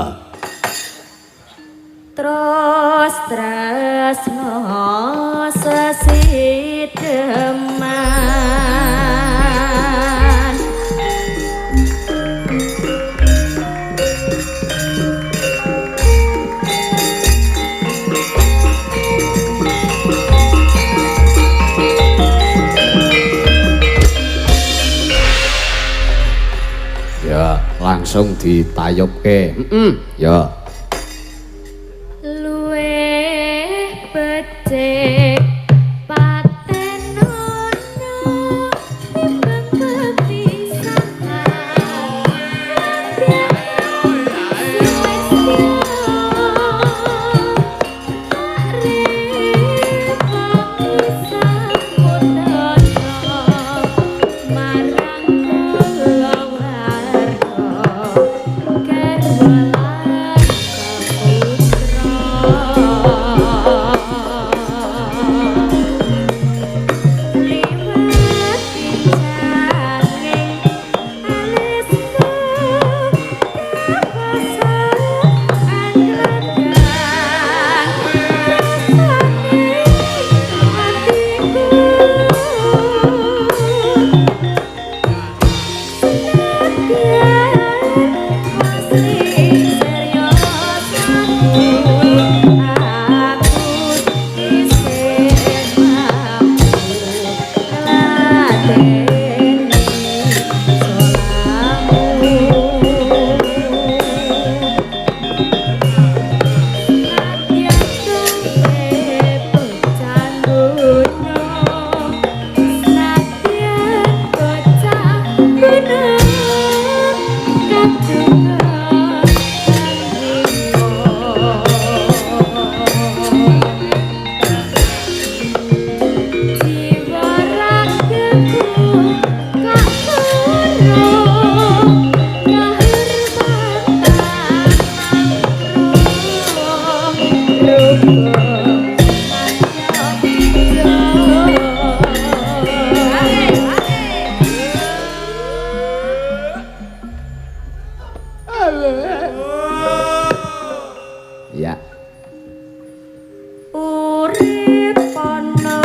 Terus tresno sesideman. Langsung ditayubke. Heeh. Ya. Luwih becik patenono timbang kepisahan. Ya. Urip ana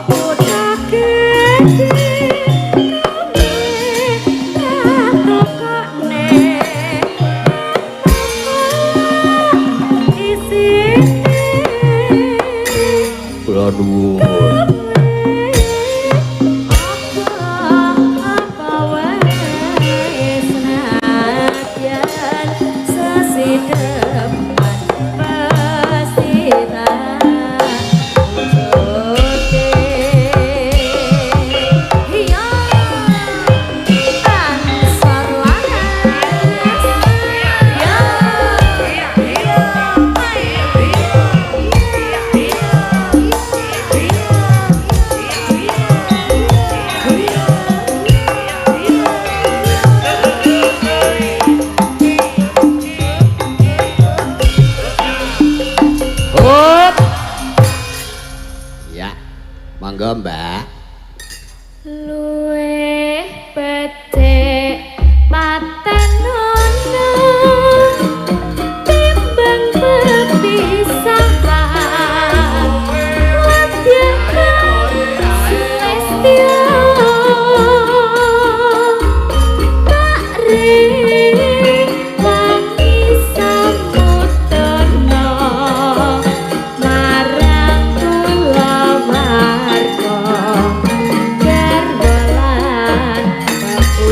kutha gedhe kane isine Kula nuwun. Apa wae senadyan sesideman pasti tak wujude. Iya, Ansor Laras. Iya, Hop. Ya. Monggo, Mbak. Luwih becik patenono timbang pepisahan. Ladyan sulestya tak rewangi samudana marang kulawarga garwa lan peputra.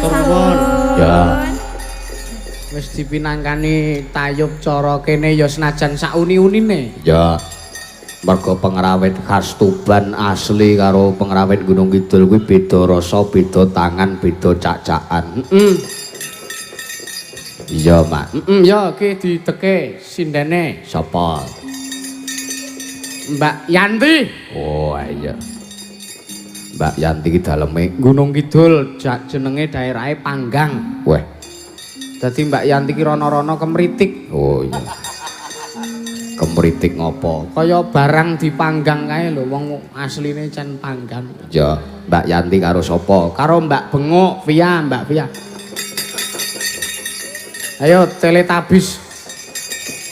Matur nuwun. Ya. Wis dipinangkani tayub cara kene ya senajan sauni-unine. Ya. Mergo pengrawit khas Tuban asli karo pengrawit Gunung Kidul kuwi beda rasa, beda tangan, beda cak-cakan. Heeh. Iya, Mak. Heeh, ya iki dideke sindene Sapa? Mbak Yanti. Oh, iya. Mbak Yanti iki daleme Gunung Kidul jenenge daerahe Panggang. Weh. Dadi Mbak Yanti ki rono-rono kemritik. Oh iya. Kemritik ngopo? Kaya barang dipanggang kae lho, wong asline cen panggang. Ya, Mbak Yanti karo sapa? Karo Mbak Bengok, Via, Mbak Via. Ayo Teletubbies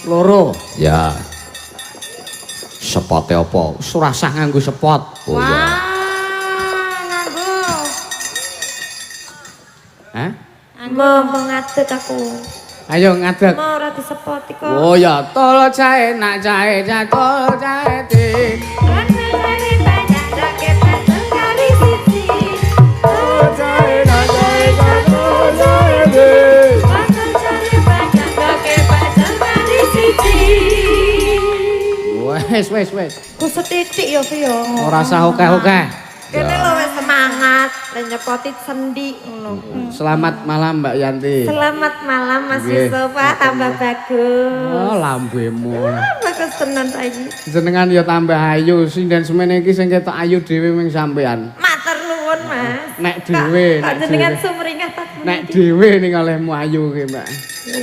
loro. Ya. Sepote apa? Wis ora usah nganggo sepot. Oh iya. Wah, nganggo. Hah? Mau ngadeg aku. Ayo ngadeg. Mau ora disepoti kok. Oh ya, tol jae nak jae jatol jae di. Tol jae nak jae jatol jae di. Wes wes wes. Ku setitik ya Vi ya. Ora usah okeh-okeh. Kene lho wis semangat, le nyepoti sendi ngono. Selamat malam Mbak Yanti. Selamat malam Mas Nggih. Yusuf, Pak, tambah bagus. Oh, lambemu. Bagus tenan saiki. Jenengan ya tambah ayu, sinden semene iki sing ketok ayu dhewe ming sampean. Matur nuwun Mas. Nek dhewe, Kok nek jenengan dhewe. sumringah ta. Nek dhewe ning olehmu ayu ki, Mbak.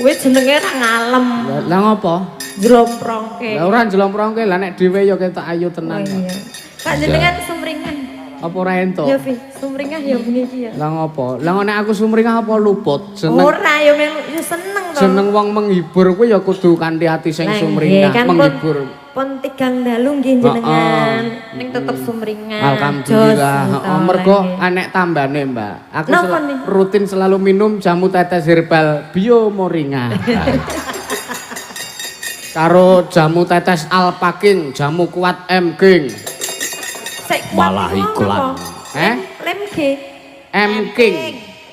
Kuwi jenenge ra ngalem. Lah ngopo? Jlomprongke. Lah ora njlomprongke, lah nek dhewe ya ketok ayu Oh tenan. iya. Kok jenengan sumringah. Apa ora entuk? Ya Vi, sumringah ya bengi iki ya. Lah ngopo? Lah nek aku sumringah apa luput? Seneng Ora ya melu ya seneng to. seneng wong menghibur kuwi ya kudu kanthi ati sing Lah, sumringah, nggih, kan pun- menghibur. Pun tigang dalu nggih jenengan, ning tetep sumringah. Alhamdulillah. Jos, Heeh, mergo nggih. anek tambane, Mbak. Aku Napa nih? rutin selalu minum jamu tetes herbal Bio Moringa. Karo jamu tetes Alpaking, jamu kuat M King. Sik kuat Malah iku iklan. apa? Eh? Lem G. M King.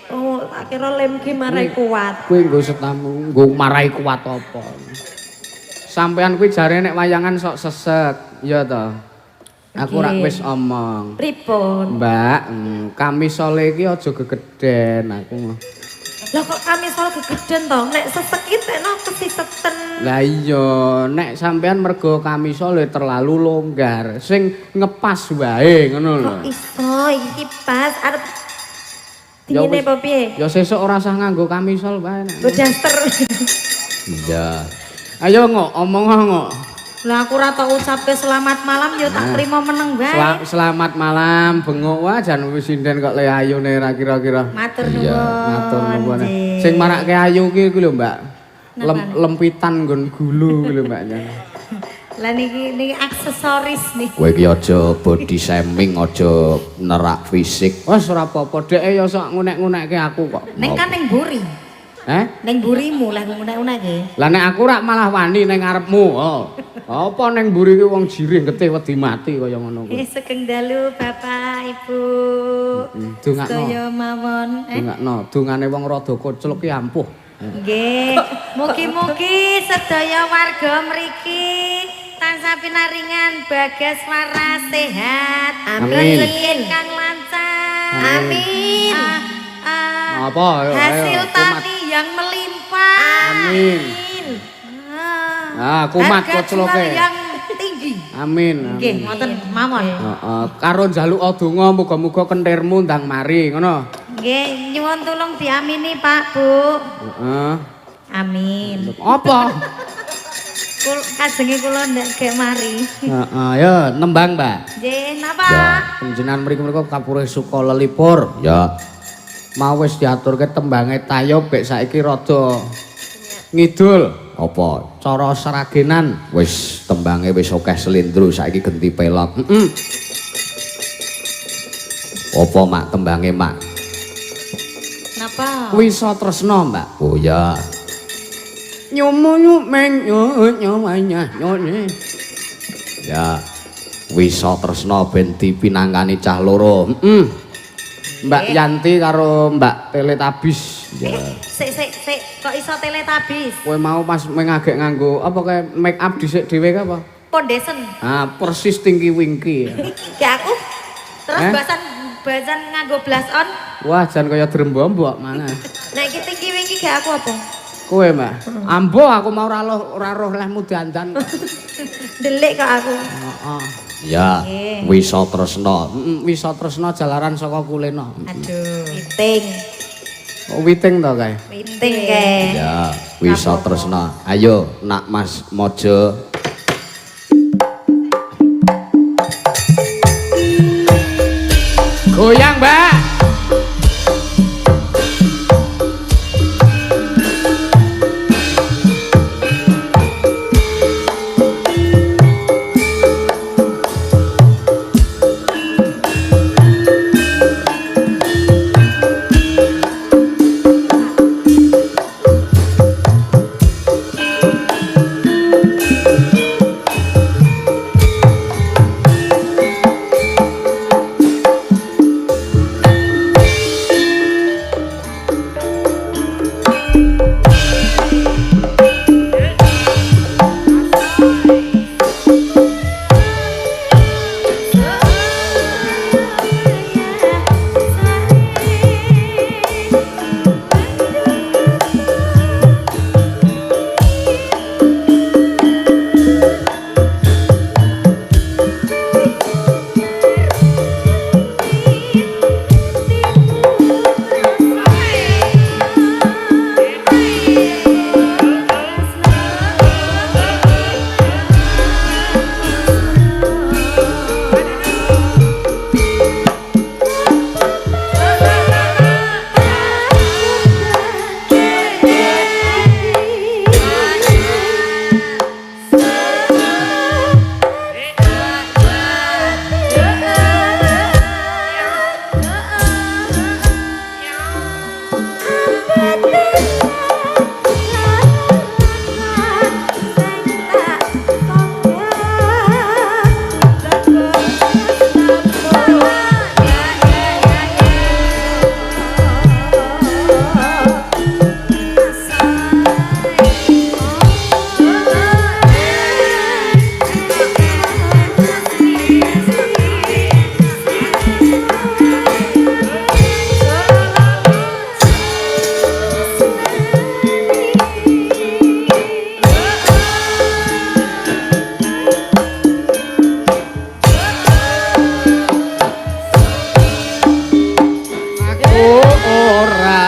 Oh, tak kira lem G marai kuat. Kuwi nggo setamu, nggo marai kuat apa. Sampean kuwi jare nek wayangan sok sesek, ya to. Aku rak wis omong. Pripun? Mbak, kamisole iki aja gegeden aku. Lah kok kamisol gegeden to? Nek sesek iki tekno kesiseten. Lah iya, nek sampean mergo kamisole terlalu longgar, sing ngepas wae ngono lho. Kok iso iki pas arep Ya dingine wis. apa piye? Ya sesuk ora usah nganggo kamisol wae. nek. Nggo daster. Iya. Ayo ngok, omong ngok. Lah aku ora tau ucapke selamat malam ya tak trimo meneng wae. Selamat malam, bengok wah jan wis sinden kok le ayune ra kira-kira. Matur nuwun. Matur nuwun. Nggih. Sing marake ayu ki kuwi lho, Mbak. Lempitan nggon gulu kuwi lho, Mbak. Lah niki niki aksesoris nih. Kowe iki aja body shaming, aja nerak fisik. Wes ora apa-apa, dheke ya sok ngunek-ngunekke aku kok. Ning kan ning mburi. Eh? Ning mburimu lah ngunek-unekke. Lah nek aku rak malah wani ning ngarepmu. Oh. Apa ning mburi ki wong jirih getih wedi mati kaya ngono kuwi. Sugeng dalu Bapak Ibu. Dongakno. Sedaya mawon. Dongakno, dongane wong rada kocluk ki ampuh. Nggih. Mugi-mugi sedaya warga mriki tansah pinaringan bagas waras sehat. Amin. Rezeki ingkang lancar. Amin. Apa? Ayo, Hasil ayo, kumat. tani yang melimpah. Amin. Ah, kumat Harga kocloke. jual yang tinggi. Amin. Nggih, ngoten mawon. Heeh, karo njaluk donga muga-muga kentirmu ndang mari ngono. Nggih, nyuwun tulung diamini Pak, Bu. Heeh. Amin. Apa? Kul kajenge kula ndak gek mari. Heeh, ya nembang, Mbak. Nggih, napa? Ya. Panjenengan mriku-mriku kapure suka lelipur. Ya. Mau wis diaturke tembange tayub gek saiki rada ngidul Apa? cara seragenan. Wis tembange wis akeh slendro saiki genti pelok. Heeh. Apa mak tembange mak? Napa? Wisa tresna, Mbak. Oh ya. Nyomo nyumeng nyo nyomanya nyone. Ya. Wisa tresna ben dipinangkani cah loro. Heeh. Mbak Yanti karo Mbak Teletabis. Ya. Sik sik sik, kok iso Teletabis? Kowe mau pas mengagek nganggo apa kae make up dhisik dhewe ka apa? Foundation. Ah, persis Tinky Winky. Kayak aku. Terus Eh? bahasan bahasan nganggo blush on. Wah, jan kaya drembombok mana. Nek iki Tinky Winky gak aku apa? Kowe, Mbak. Ambo aku mau ora roh ora roh lehmu dandan. Delik kok aku. Heeh. Ya, Wisa Tresna. Heeh, Wisa Tresna jalaran saka kulena. Aduh. Witing. Oh, witing to kae. Witing kae. Ya, Wisa Tresna. Ayo, nak Mas Mojo. Goyang, Mbak. Aku ora.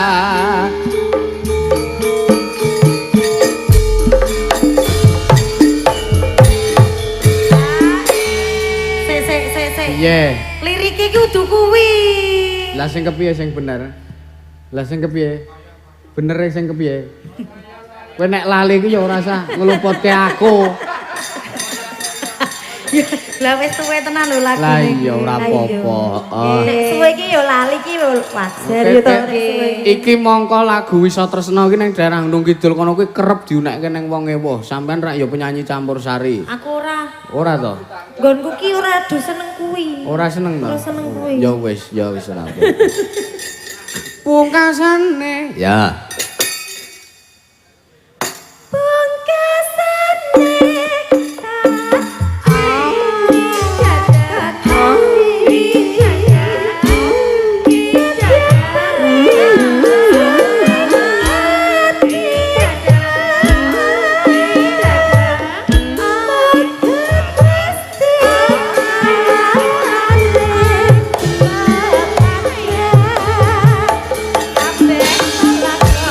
Sik sik sik sik. Piye? Lirike iki kudu kuwi. Lah sing kepiye sing bener? Lah sing kepiye? Bener sing kepiye? Kowe nek lali ku ya ora usah ngluputke aku. Lah wis suwe tenan lho lagune. Lah iya ora apa-apa. Heeh. Nek suwe iki ya lali iki ya wajar Oke, ya to Nek. nek suwe. Iki mongko lagu Wisa Tresna iki ning daerah Gunung Kidul kono kuwi kerep diunekke ning wong ewuh. Sampeyan rak ya penyanyi campur sari. Aku ora. Ora to? Nggonku ki ora do seneng kuwi. Ora seneng to? Ora seneng kuwi. Ya wis ora apa. Pungkasane. Ya. Kabeh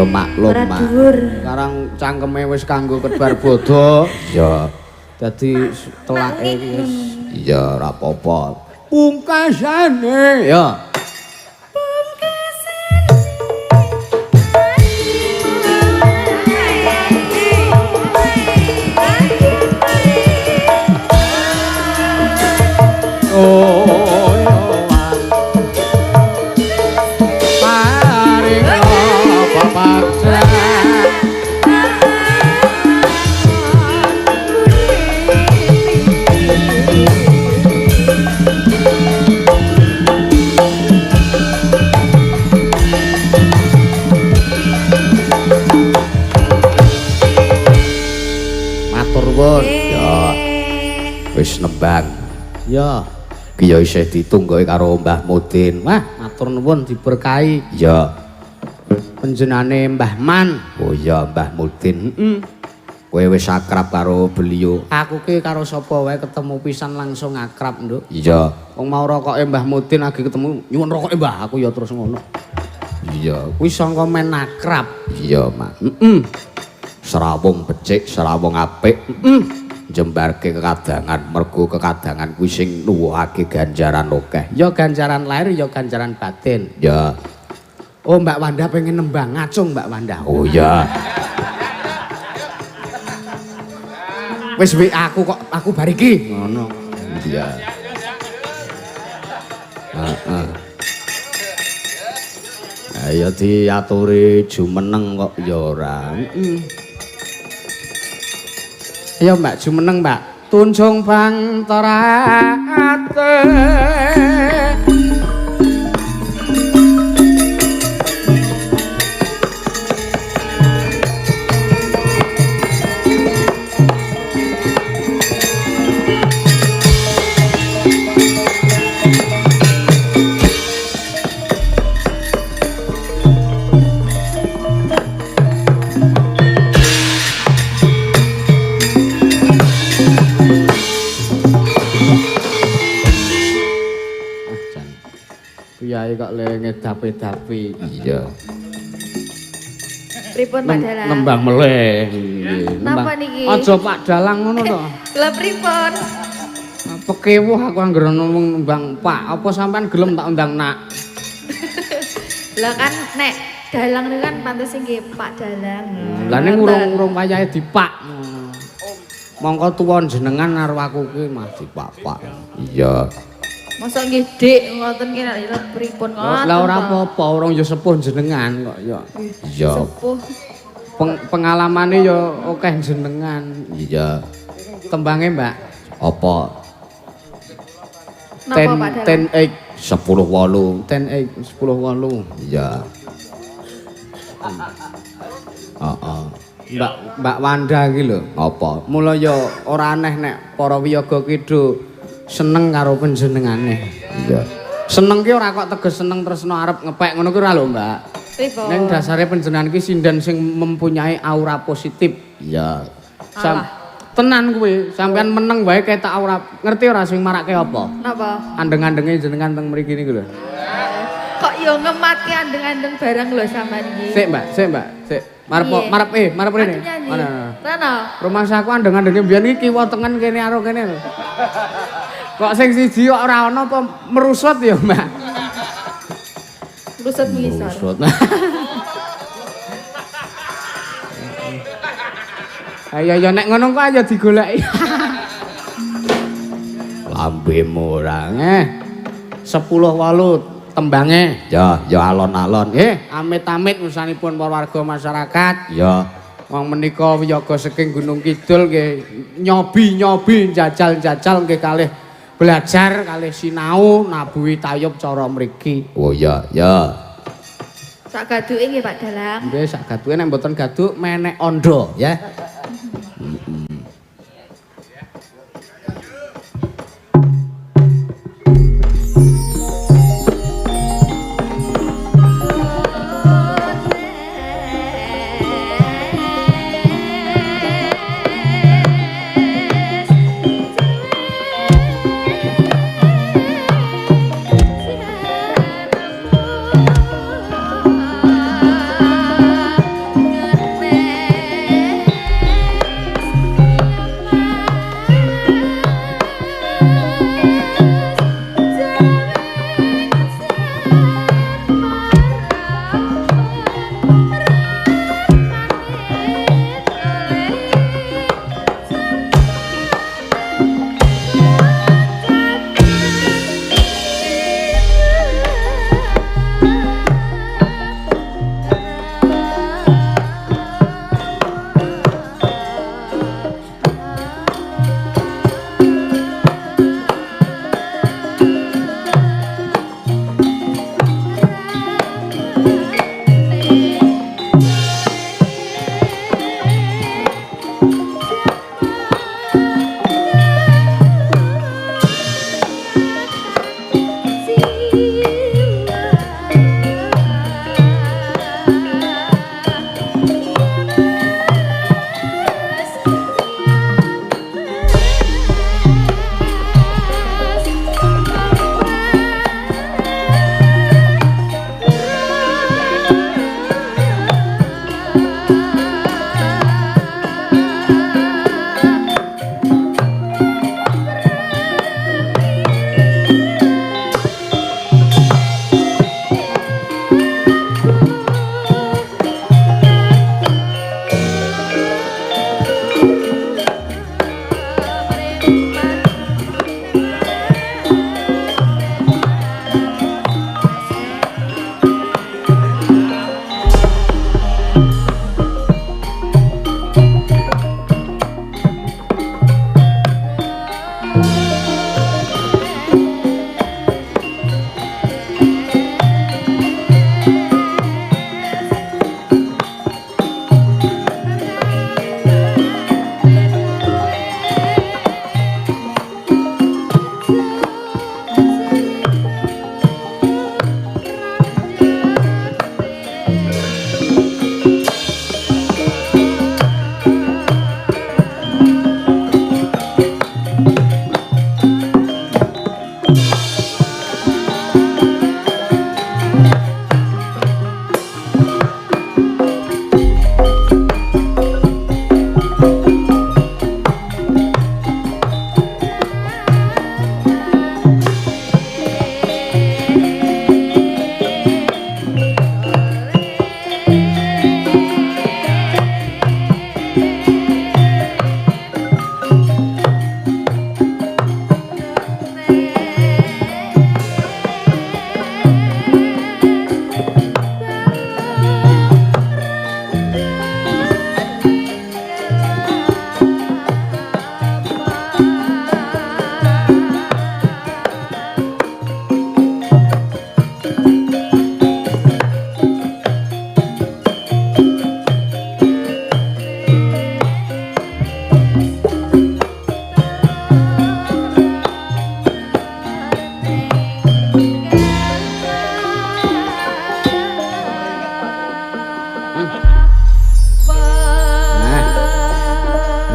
Ya maklum, Ora Mak. dhuwur. Sekarang cangkeme wis kanggo kebar bodho. Iya. Dadi telake iki wis. Iya, ora apa-apa. Pungkasane ya. Matur nuwun. Ya. Wis nembang. Ya. Ki ya isih ditunggoki karo Mbah Mudin. Wah, matur nuwun diberkahi. Ya. Panjenengane Mbah Man. Oh iya Mbah Mudin. Heeh. Kowe wis akrab karo beliau. Aku ki karo sapa wae ketemu pisan langsung akrab, Nduk. Iya. Wong mau rokoke Mbah Mudin lagi ketemu nyuwun rokoke Mbah, aku ya terus ngono. Iya. Kuwi sangka men akrab. Iya, Mak. Heeh. Serawung becik, serawung apik. Heeh. Jembarke kekadangan, mergo kekadangan kuwi sing nuwuhake ganjaran akeh. Ya ganjaran lahir ya ganjaran batin. Ya. Oh, Mbak Wanda pengen nembang ngacung Mbak Wanda. Oh iya. Wis WA aku kok aku bar iki. Ngono. Iya. Heeh. Ayo diaturi jumeneng kok ya ora. Heeh. Ayo Mbak jumeneng Mbak. Tunjung Bangtorate. Kiai kok le ngedapi-dapi. Iya. Pripun Pak Dalang? Nembang meleh. Nggih, Napa niki? Aja Pak Dalang ngono to. Lah pripun? Pekewuh aku anggere ngomong nembang Pak, apa sampean gelem tak undang nak? Lah kan nek dalang niku kan pantes nggih Pak Dalang. Lah ning urung-urung wayahe dipak. Mongko tuwa jenengan karo aku kuwi mah Dipak-pak. Iya. Mosok nggih Dik ngoten ki nek pripun ngoten. Lah ora apa-apa, urung ya sepuh jenengan kok ya. Iya. Sepuh. Pengalamane ya akeh jenengan. Iya. Tembange, Mbak. Apa? Napa Pak Dalang? 10 8 10 8. 10 8 10 8. Iya. Heeh. Mbak Wanda iki lho. Apa? Mula ya ora aneh nek para wiyaga ki do seneng karo panjenengane. Iya. Seneng ki ora kok teges seneng tresno arep ngepek ngono ki ora lho, Mbak. Pripun? Ning dasare panjenengan ki sinden sing mempunyai aura positif. Iya. Tenan kuwi, sampean meneng wae ketok aura. Ngerti ora sing marake apa? Napa? Andeng-andenge jenengan teng mriki niku lho. Kok yo ngematke andeng-andeng barang lho sampean iki. Sik, Mbak, sik, Mbak, sik. Marep marep marep rene. Mana? Rene. Rumangsaku andeng-andenge mbiyen iki kiwa tengen kene karo kene lho. Kok sing siji kok ora ana apa merusut ya, Mbak? Merusut ngisor. Merusut. Ayo ya nek ngono kok ayo digoleki. Lambemu ora. 10 8 tembange. Ya, ya alon-alon. Amit-amit urusanipun para warga masyarakat. Ya. Wong menika wiyaga saking Gunung Kidul nggih nyobi-nyobi njajal-njajal nggih kalih belajar kalih sinau nabuhi tayub cara mriki. Oh iya, ya. Sak gaduke nggih Pak Dalang. Nggih sak gaduke nek mboten gaduk menek ondo ya. Thank you.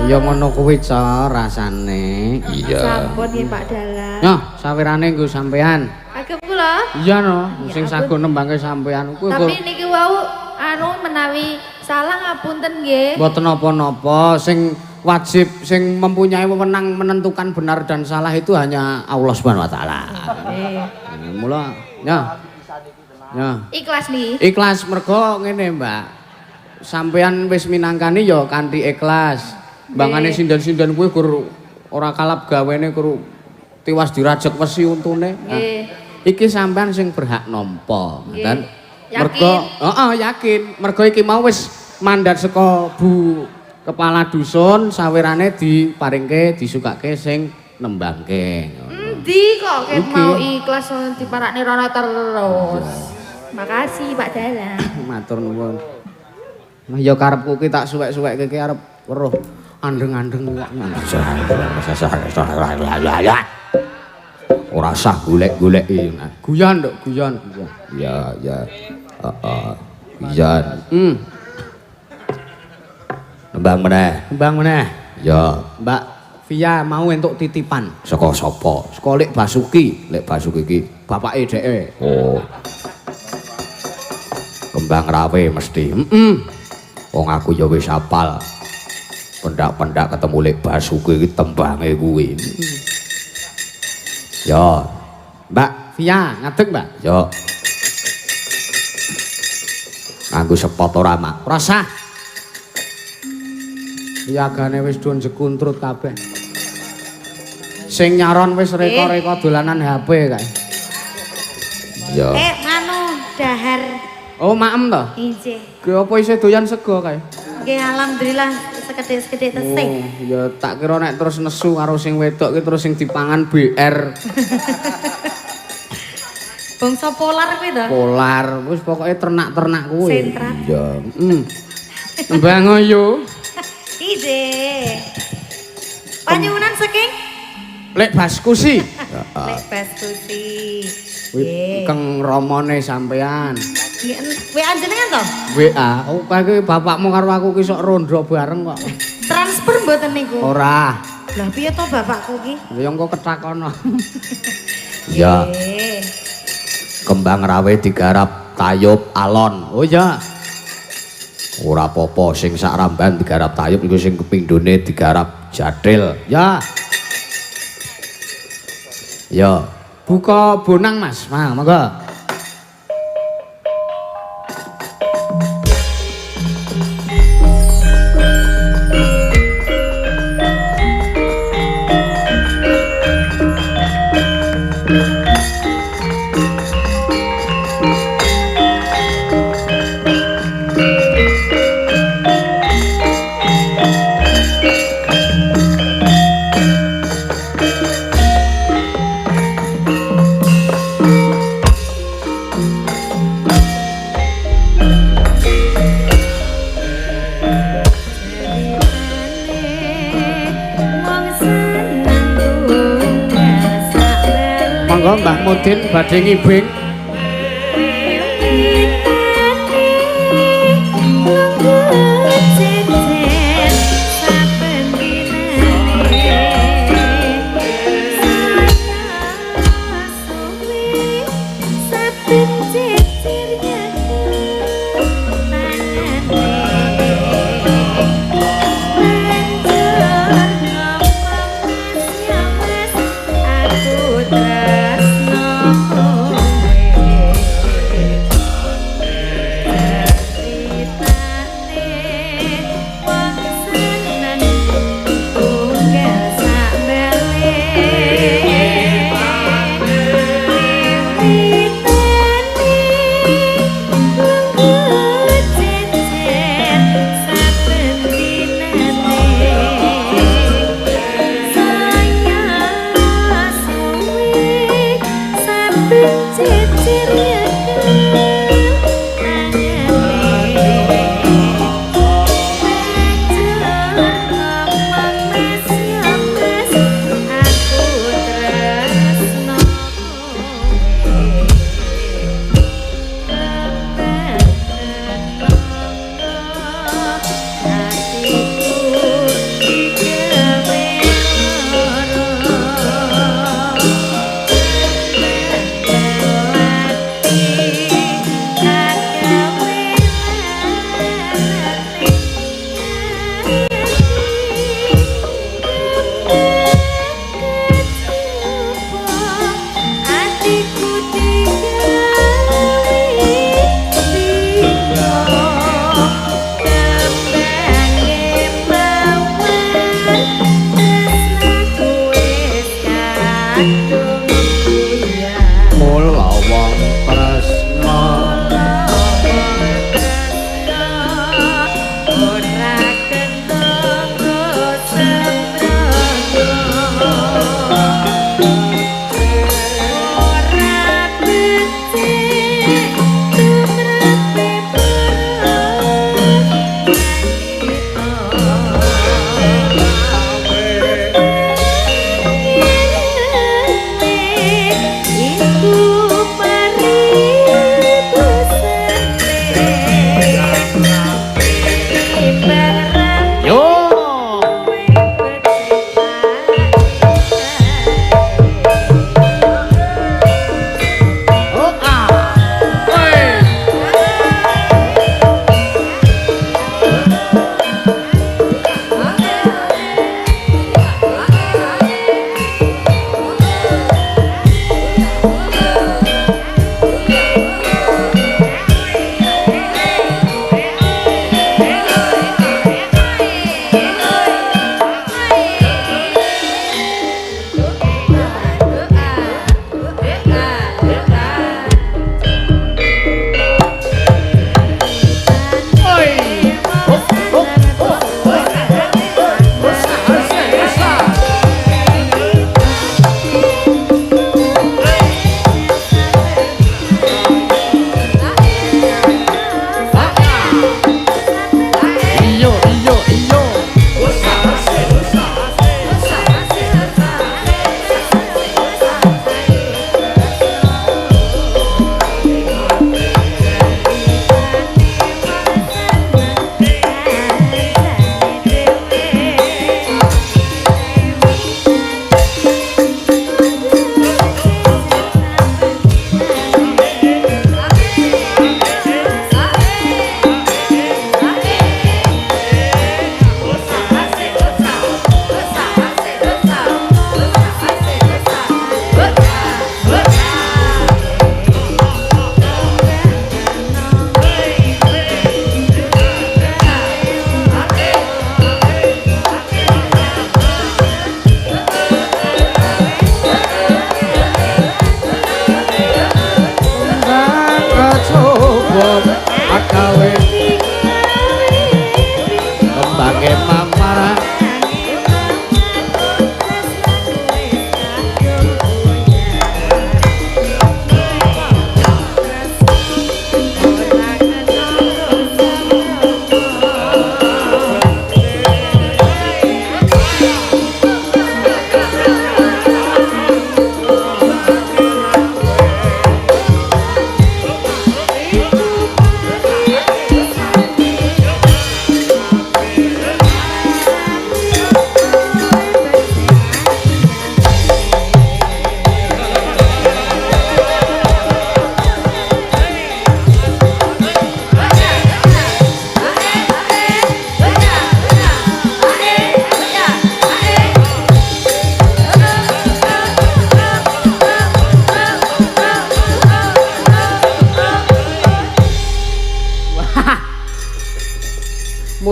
Ya ngono kuwi ca rasane. Iya. Sampun nggih Pak Dalang. Nyoh, sawirane nggo sampean. Kagem kula. Iya no, sing Ya ampun. sago nembangke sampean kuwi Tapi niki wau anu menawi salah ngapunten nggih. Mboten napa-napa, sing wajib sing mempunyai wewenang menentukan benar dan salah itu hanya Allah Subhanahu wa taala. Nggih. Mula ya. Ya. Ikhlas nih. Ikhlas mergo ngene, Mbak. Sampean wis minangkani ya kanthi ikhlas. Mbangane sinden-sinden kuwi gur ora kalap gawene gur tiwas dirajek wesi untune. Nah, Nggih. iki sampean sing berhak nampa, ngoten. Yakin? Mergo heeh yakin, mergo iki mau wis mandat saka Bu Kepala Dusun sawirane diparingke disukake sing nembangke. Endi kok ket Iki. mau ikhlas diparakne rono terus. Makasih Pak Dalang. Matur nuwun. Nah ya karepku ki tak suwek-suwekke ki arep weruh andeng-andeng kok. Ora sah golek-goleki. Guyon, Nduk, guyon. Ya, ya. Heeh. Iya. Nembang meneh. Kembang meneh. Ya, Mbak Via mau entuk titipan. saka sapa? Saka Lek Basuki, Lek Basuki iki. bapake dheke. Oh. Kembang rawe mesti. Heeh. Wong aku ya wis hafal. Pendak-pendak ketemu Lek Basuki iki tembange kuwi. Ya, Mbak Via ngadeg, Mbak. ya. Nganggo sepot ora, Mak? Ora sah. Yagane wis do jekuntrut kabeh. Sing nyaron wis reka-reka dolanan HP kae. Ya. Nganu dahar. Oh, maem to? Injih. Ki apa isih doyan sego kae? Nggih alhamdulillah sekedhik-sekedhik tesih. Oh, ya tak kira nek terus nesu karo sing wedok ki terus sing dipangan BR Bangsa polar kuwi to. polar, wis pokoke ternak-ternak kuwi. Sentrat. Ya. Nembang yo. Injih. Panyuwunan saking Lek Baskusi. Lek Baskusi. Kuwi keng romone sampean. Nggih, WA jenengan to? WA. Oh, kae bapakmu karo aku ki sok rondo bareng kok. Transfer mboten niku? Ora. Lah piye to bapakku ki? Ya engko ketakono. Ya, Nggih. kembang rawe digarap tayub alon. Oh iya. Ora apa-apa sing sak ramban digarap tayub iku sing kepindhone digarap jathil. Ya, Ya, buka bonang Mas. Nah, monggo. Wong seneng tunggal sak Monggo Mbah Mudin badhe ngibing. Aku tresno kowe.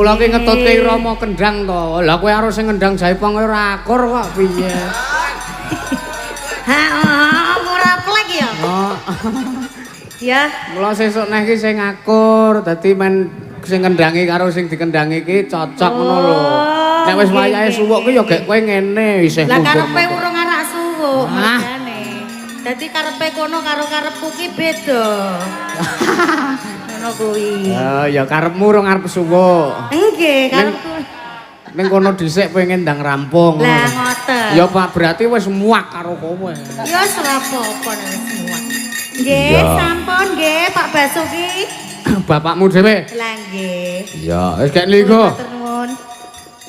Mula ki ngetutke irama kendang to. Lah kowe karo sing ngendang jaipong ora akur kok piye? Ha, ora plek ya. Oh. Ya. Mula sesuk neh ki sing akur, dadi men sing ngendangi karo sing dikendangi ki cocok ngono lho. Nek wis wayahe suwuk ki ya gek kowe ngene isih Lah mundur. karepe urung arak suwuk Ah. mergane. Dadi karepe kono karo karepku ki beda. Ngono kuwi. Oh, ya karepmu urung arep suwuk. Nggih, karepku. Ning kono dhisik pengen ndang rampung. Lah ngoten. Ya Pak, berarti wis muak karo kowe. Ya wis ora apa-apa nek wis muak. Nggih, sampun nggih Pak Basuki. Bapakmu dhewe. Lah nggih. Iya, Wis gek niku. Matur nuwun.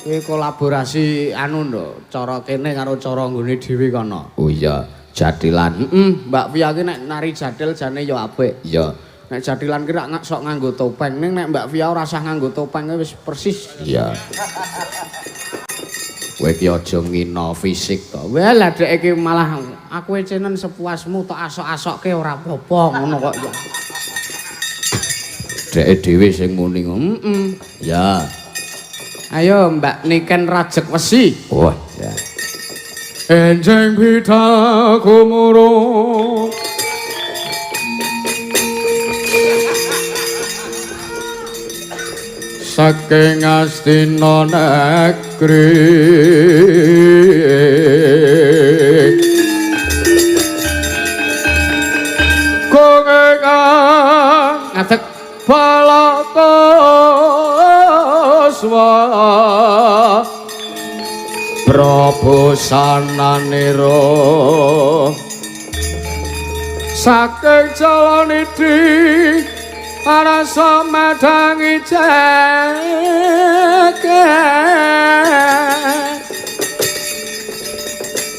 Kuwi kolaborasi anu nduk, cara kene karo cara nggone dhewe kono. Oh iya, jathilan. Heeh, Mbak Via ki nek nari jathil jane ya apik. Iya. Nek jathilan ki rak sok nganggo topeng, ning nek Mbak Via ora usah nganggo topeng wis persis. Iya. Kowe ki aja ngina fisik to. Wah, lah dhek iki malah aku ecenen sepuasmu tok asok-asokke ora apa-apa ngono kok ya. Dheke dhewe sing muni ngono. Heeh. Ya. Ayo Mbak Niken Rajek Wesi. Wah, ya. Enjeng pita kumurung saking Astina negeri kongeng ngadeg balaka swa Prabosananira saking jalanidhi arasa madangi jagat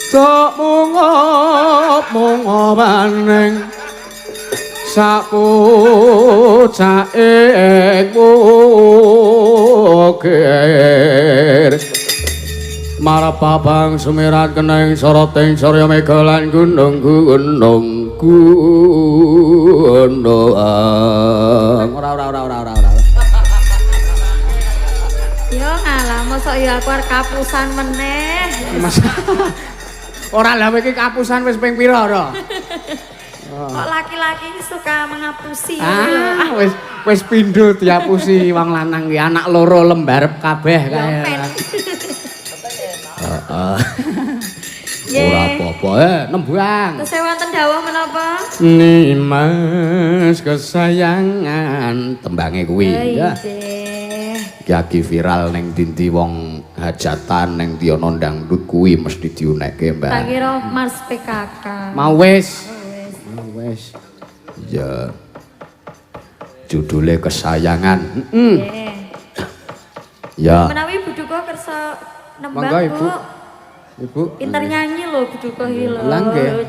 tok mungobaning sapucake wukir marapabang sumirat keneng soroting surya mega lan gunung gunung gunung. Ora ora ora ora ora. Yo ngalah mosok ya aku arep kapusan meneh. Mas. Ora lah kowe iki kapusan wis ping pira ora? Kok laki-laki suka mengapusi. Ah, wis wis pindho diapusi wong lanang ki anak loro lembarep kabeh kae. Heeh. Ora apa-apa, nembang. Terus wonten dawuh menapa? Nimas kesayangan tembange kuwi. Ya. Iki viral ning dindi wong hajatan ning ndi ana dangdut kuwi mesti diunekke, Mbak. Tak kira Mars PKK. Mau wis. Mau wis. Ya. Judule kesayangan. Heeh. Ya. Menawi Bu Duko kersa nembang, monggo, Ibu. Bu. Ibu. Pinter nyanyi lho Bu Duko iki lho.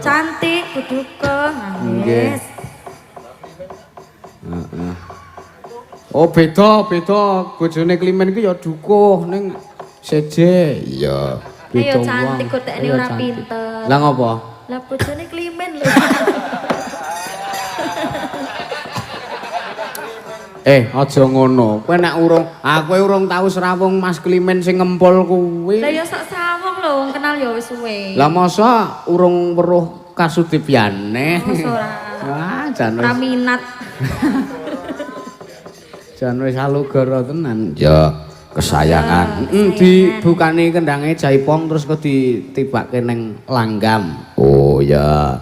Cantik Bu Duko. Nggih. Heeh. Oh beda, beda. Bojone Klimen iki ya dukuh ning seje. Iya. Ayo cantik kok tekne ora pinter. Lah ngopo? Lah bojone Klimen lho. Aja ngono. Kowe nek urung, kowe urung tau srawung Mas Klimen sing ngempul kuwi. Lah ya sak srawung lho, wong kenal ya wis suwe. Lah masa urung weruh kasudibyane? Masa ora. Wah, jan wis. Ora minat. Jan wis alugara tenan. Ya, kesayangan. Dibukani kendange jaipong terus kok ditibake ning langgam. Oh ya.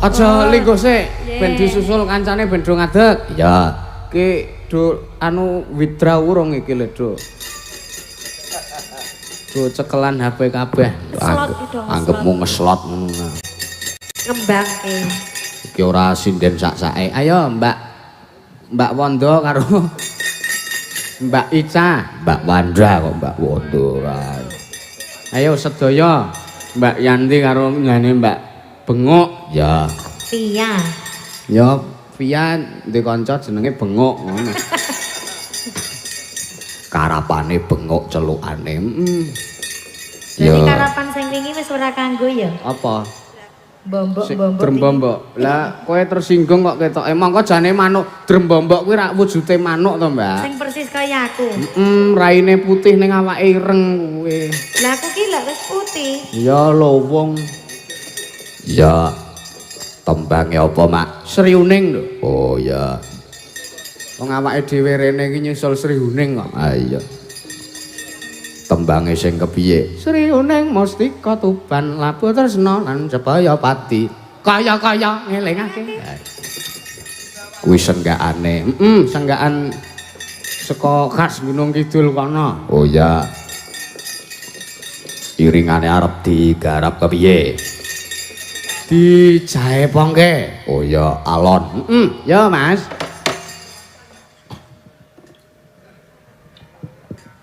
Aja lingguh sik, Nggih. ben disusul kancane ben do ngadeg. Iya. Ki do anu withdraw urung iki lho, Duk. Do cekelan HP kabeh. Ngeslot iki dong, Anggepmu ngeslot ngono. Ngembangke. Iki ora sinden sak-sake. Ayo Mbak Mbak Wondo karo Mbak Ica. Mbak Wanda kok Mbak Wondo ora. Ayo sedaya Mbak Yanti karo ngene Mbak Bengok. Ya. Pia. Ya Via ndek kanca jenenge Bengok ngono. Karapane bengok celukane. Heeh. Jadi Ya. karapan sing wingi wis ora kanggo ya. Apa? Bombok-bombok. Drembombok. Lah kowe tersinggung kok ketoke. Mongko jane manuk drembombok kuwi rak wujude manuk to, Mbak? Sing persis kaya aku. Heeh, raine putih ning awake ireng kuwi. Lah aku ki lak wis putih. Ya lowong Ya. Tembange apa, Mak? Sriuning lho. Oh ya. Wong awake dhewe rene iki nyusul Sriuning kok. Ah iya. Tembange sing kepiye? Sriuning Mustika Tuban Labu Tresna lan Jebaya Pati. Kaya-kaya ngelingake. Kuwi senggakane. Heeh, senggakan saka khas Gunung Kidul kono. Oh ya. Iringane arep digarap kepiye? Dijaepongke. Oh ya, alon. Heeh, ya Mas.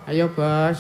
Ayo, Bos.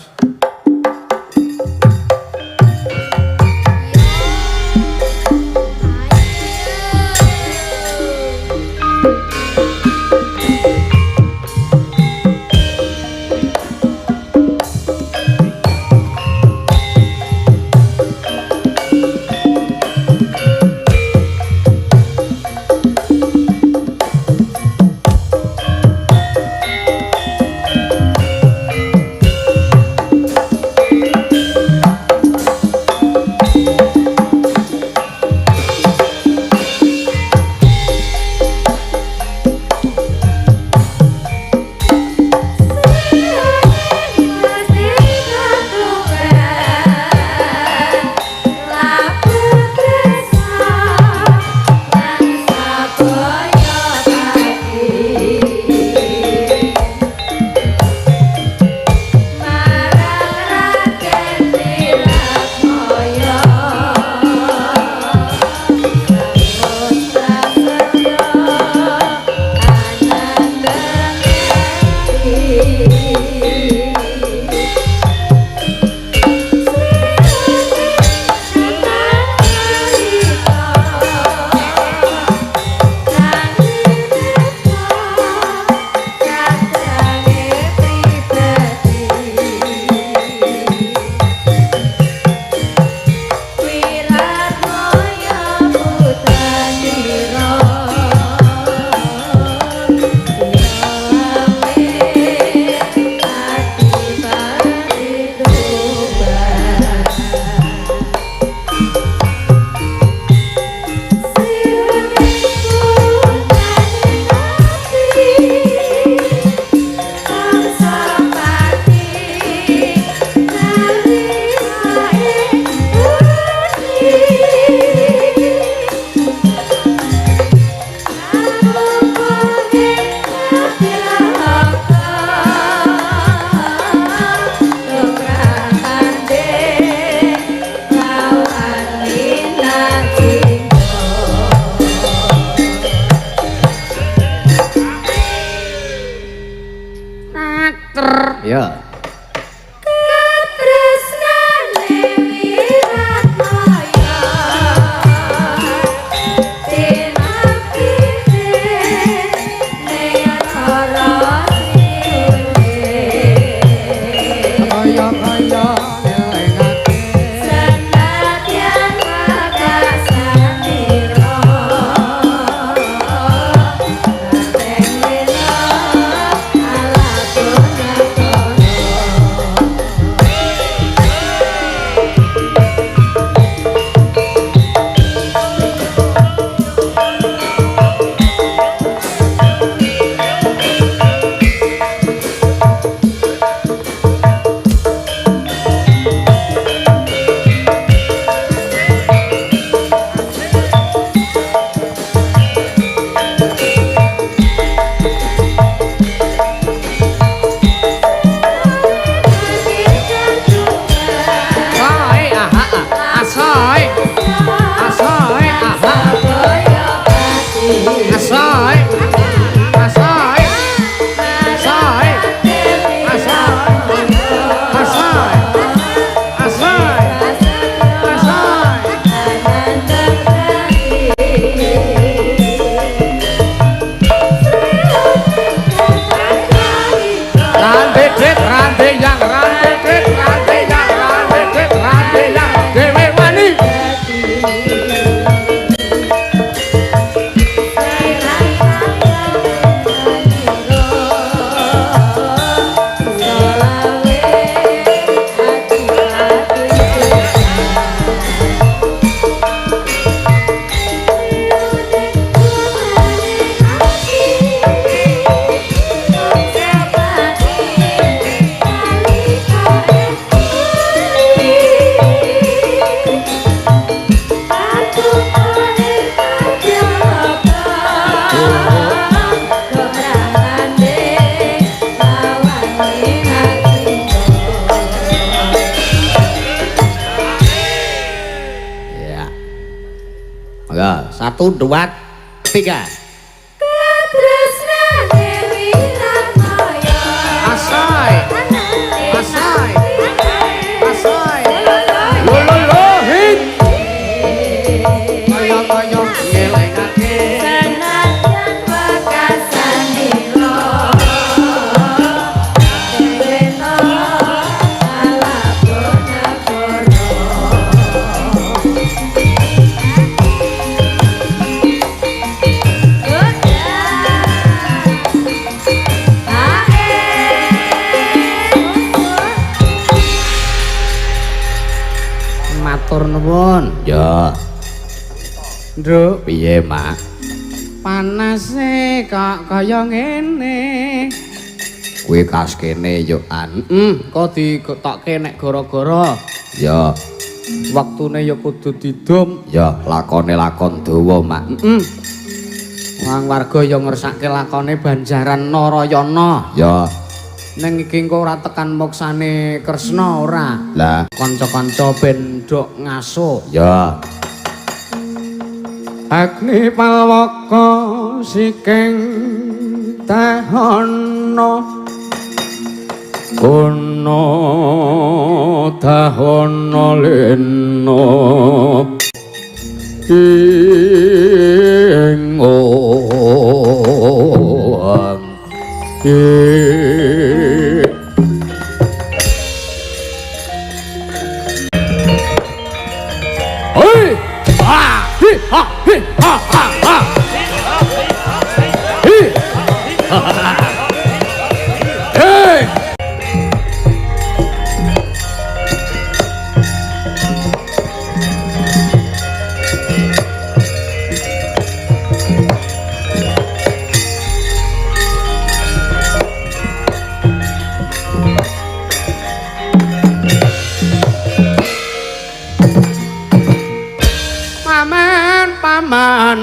1 2 3. Katresnane Wiratmaya. Asai. Asai. Asai. Lo lo lo hit. Kaya-kaya ngelingake. Senadyan wekasanira. Dewena alabon-abon. Matur nuwun. Ya, Nduk, piye, Mak? panase kok kaya ngene. Kuwi kas kene yo an. Kok ditokke nek gara-gara Ya, wektune ya kudu didum. ya lakone lakon dawa, Mak. Wong warga ya ngersake lakone Banjaran Narayana. Ya, Ning iki engko ora tekan moksane Kresna ora. lah, Kanca-kanca ben dok ngaso. ya. Agni palwaka siking tahana Kono dahana lena ing ong ing. Hei! Ah! Hi! Ha! Hi! Ha! Ha! Ha! Hi! Hei! Paman, paman.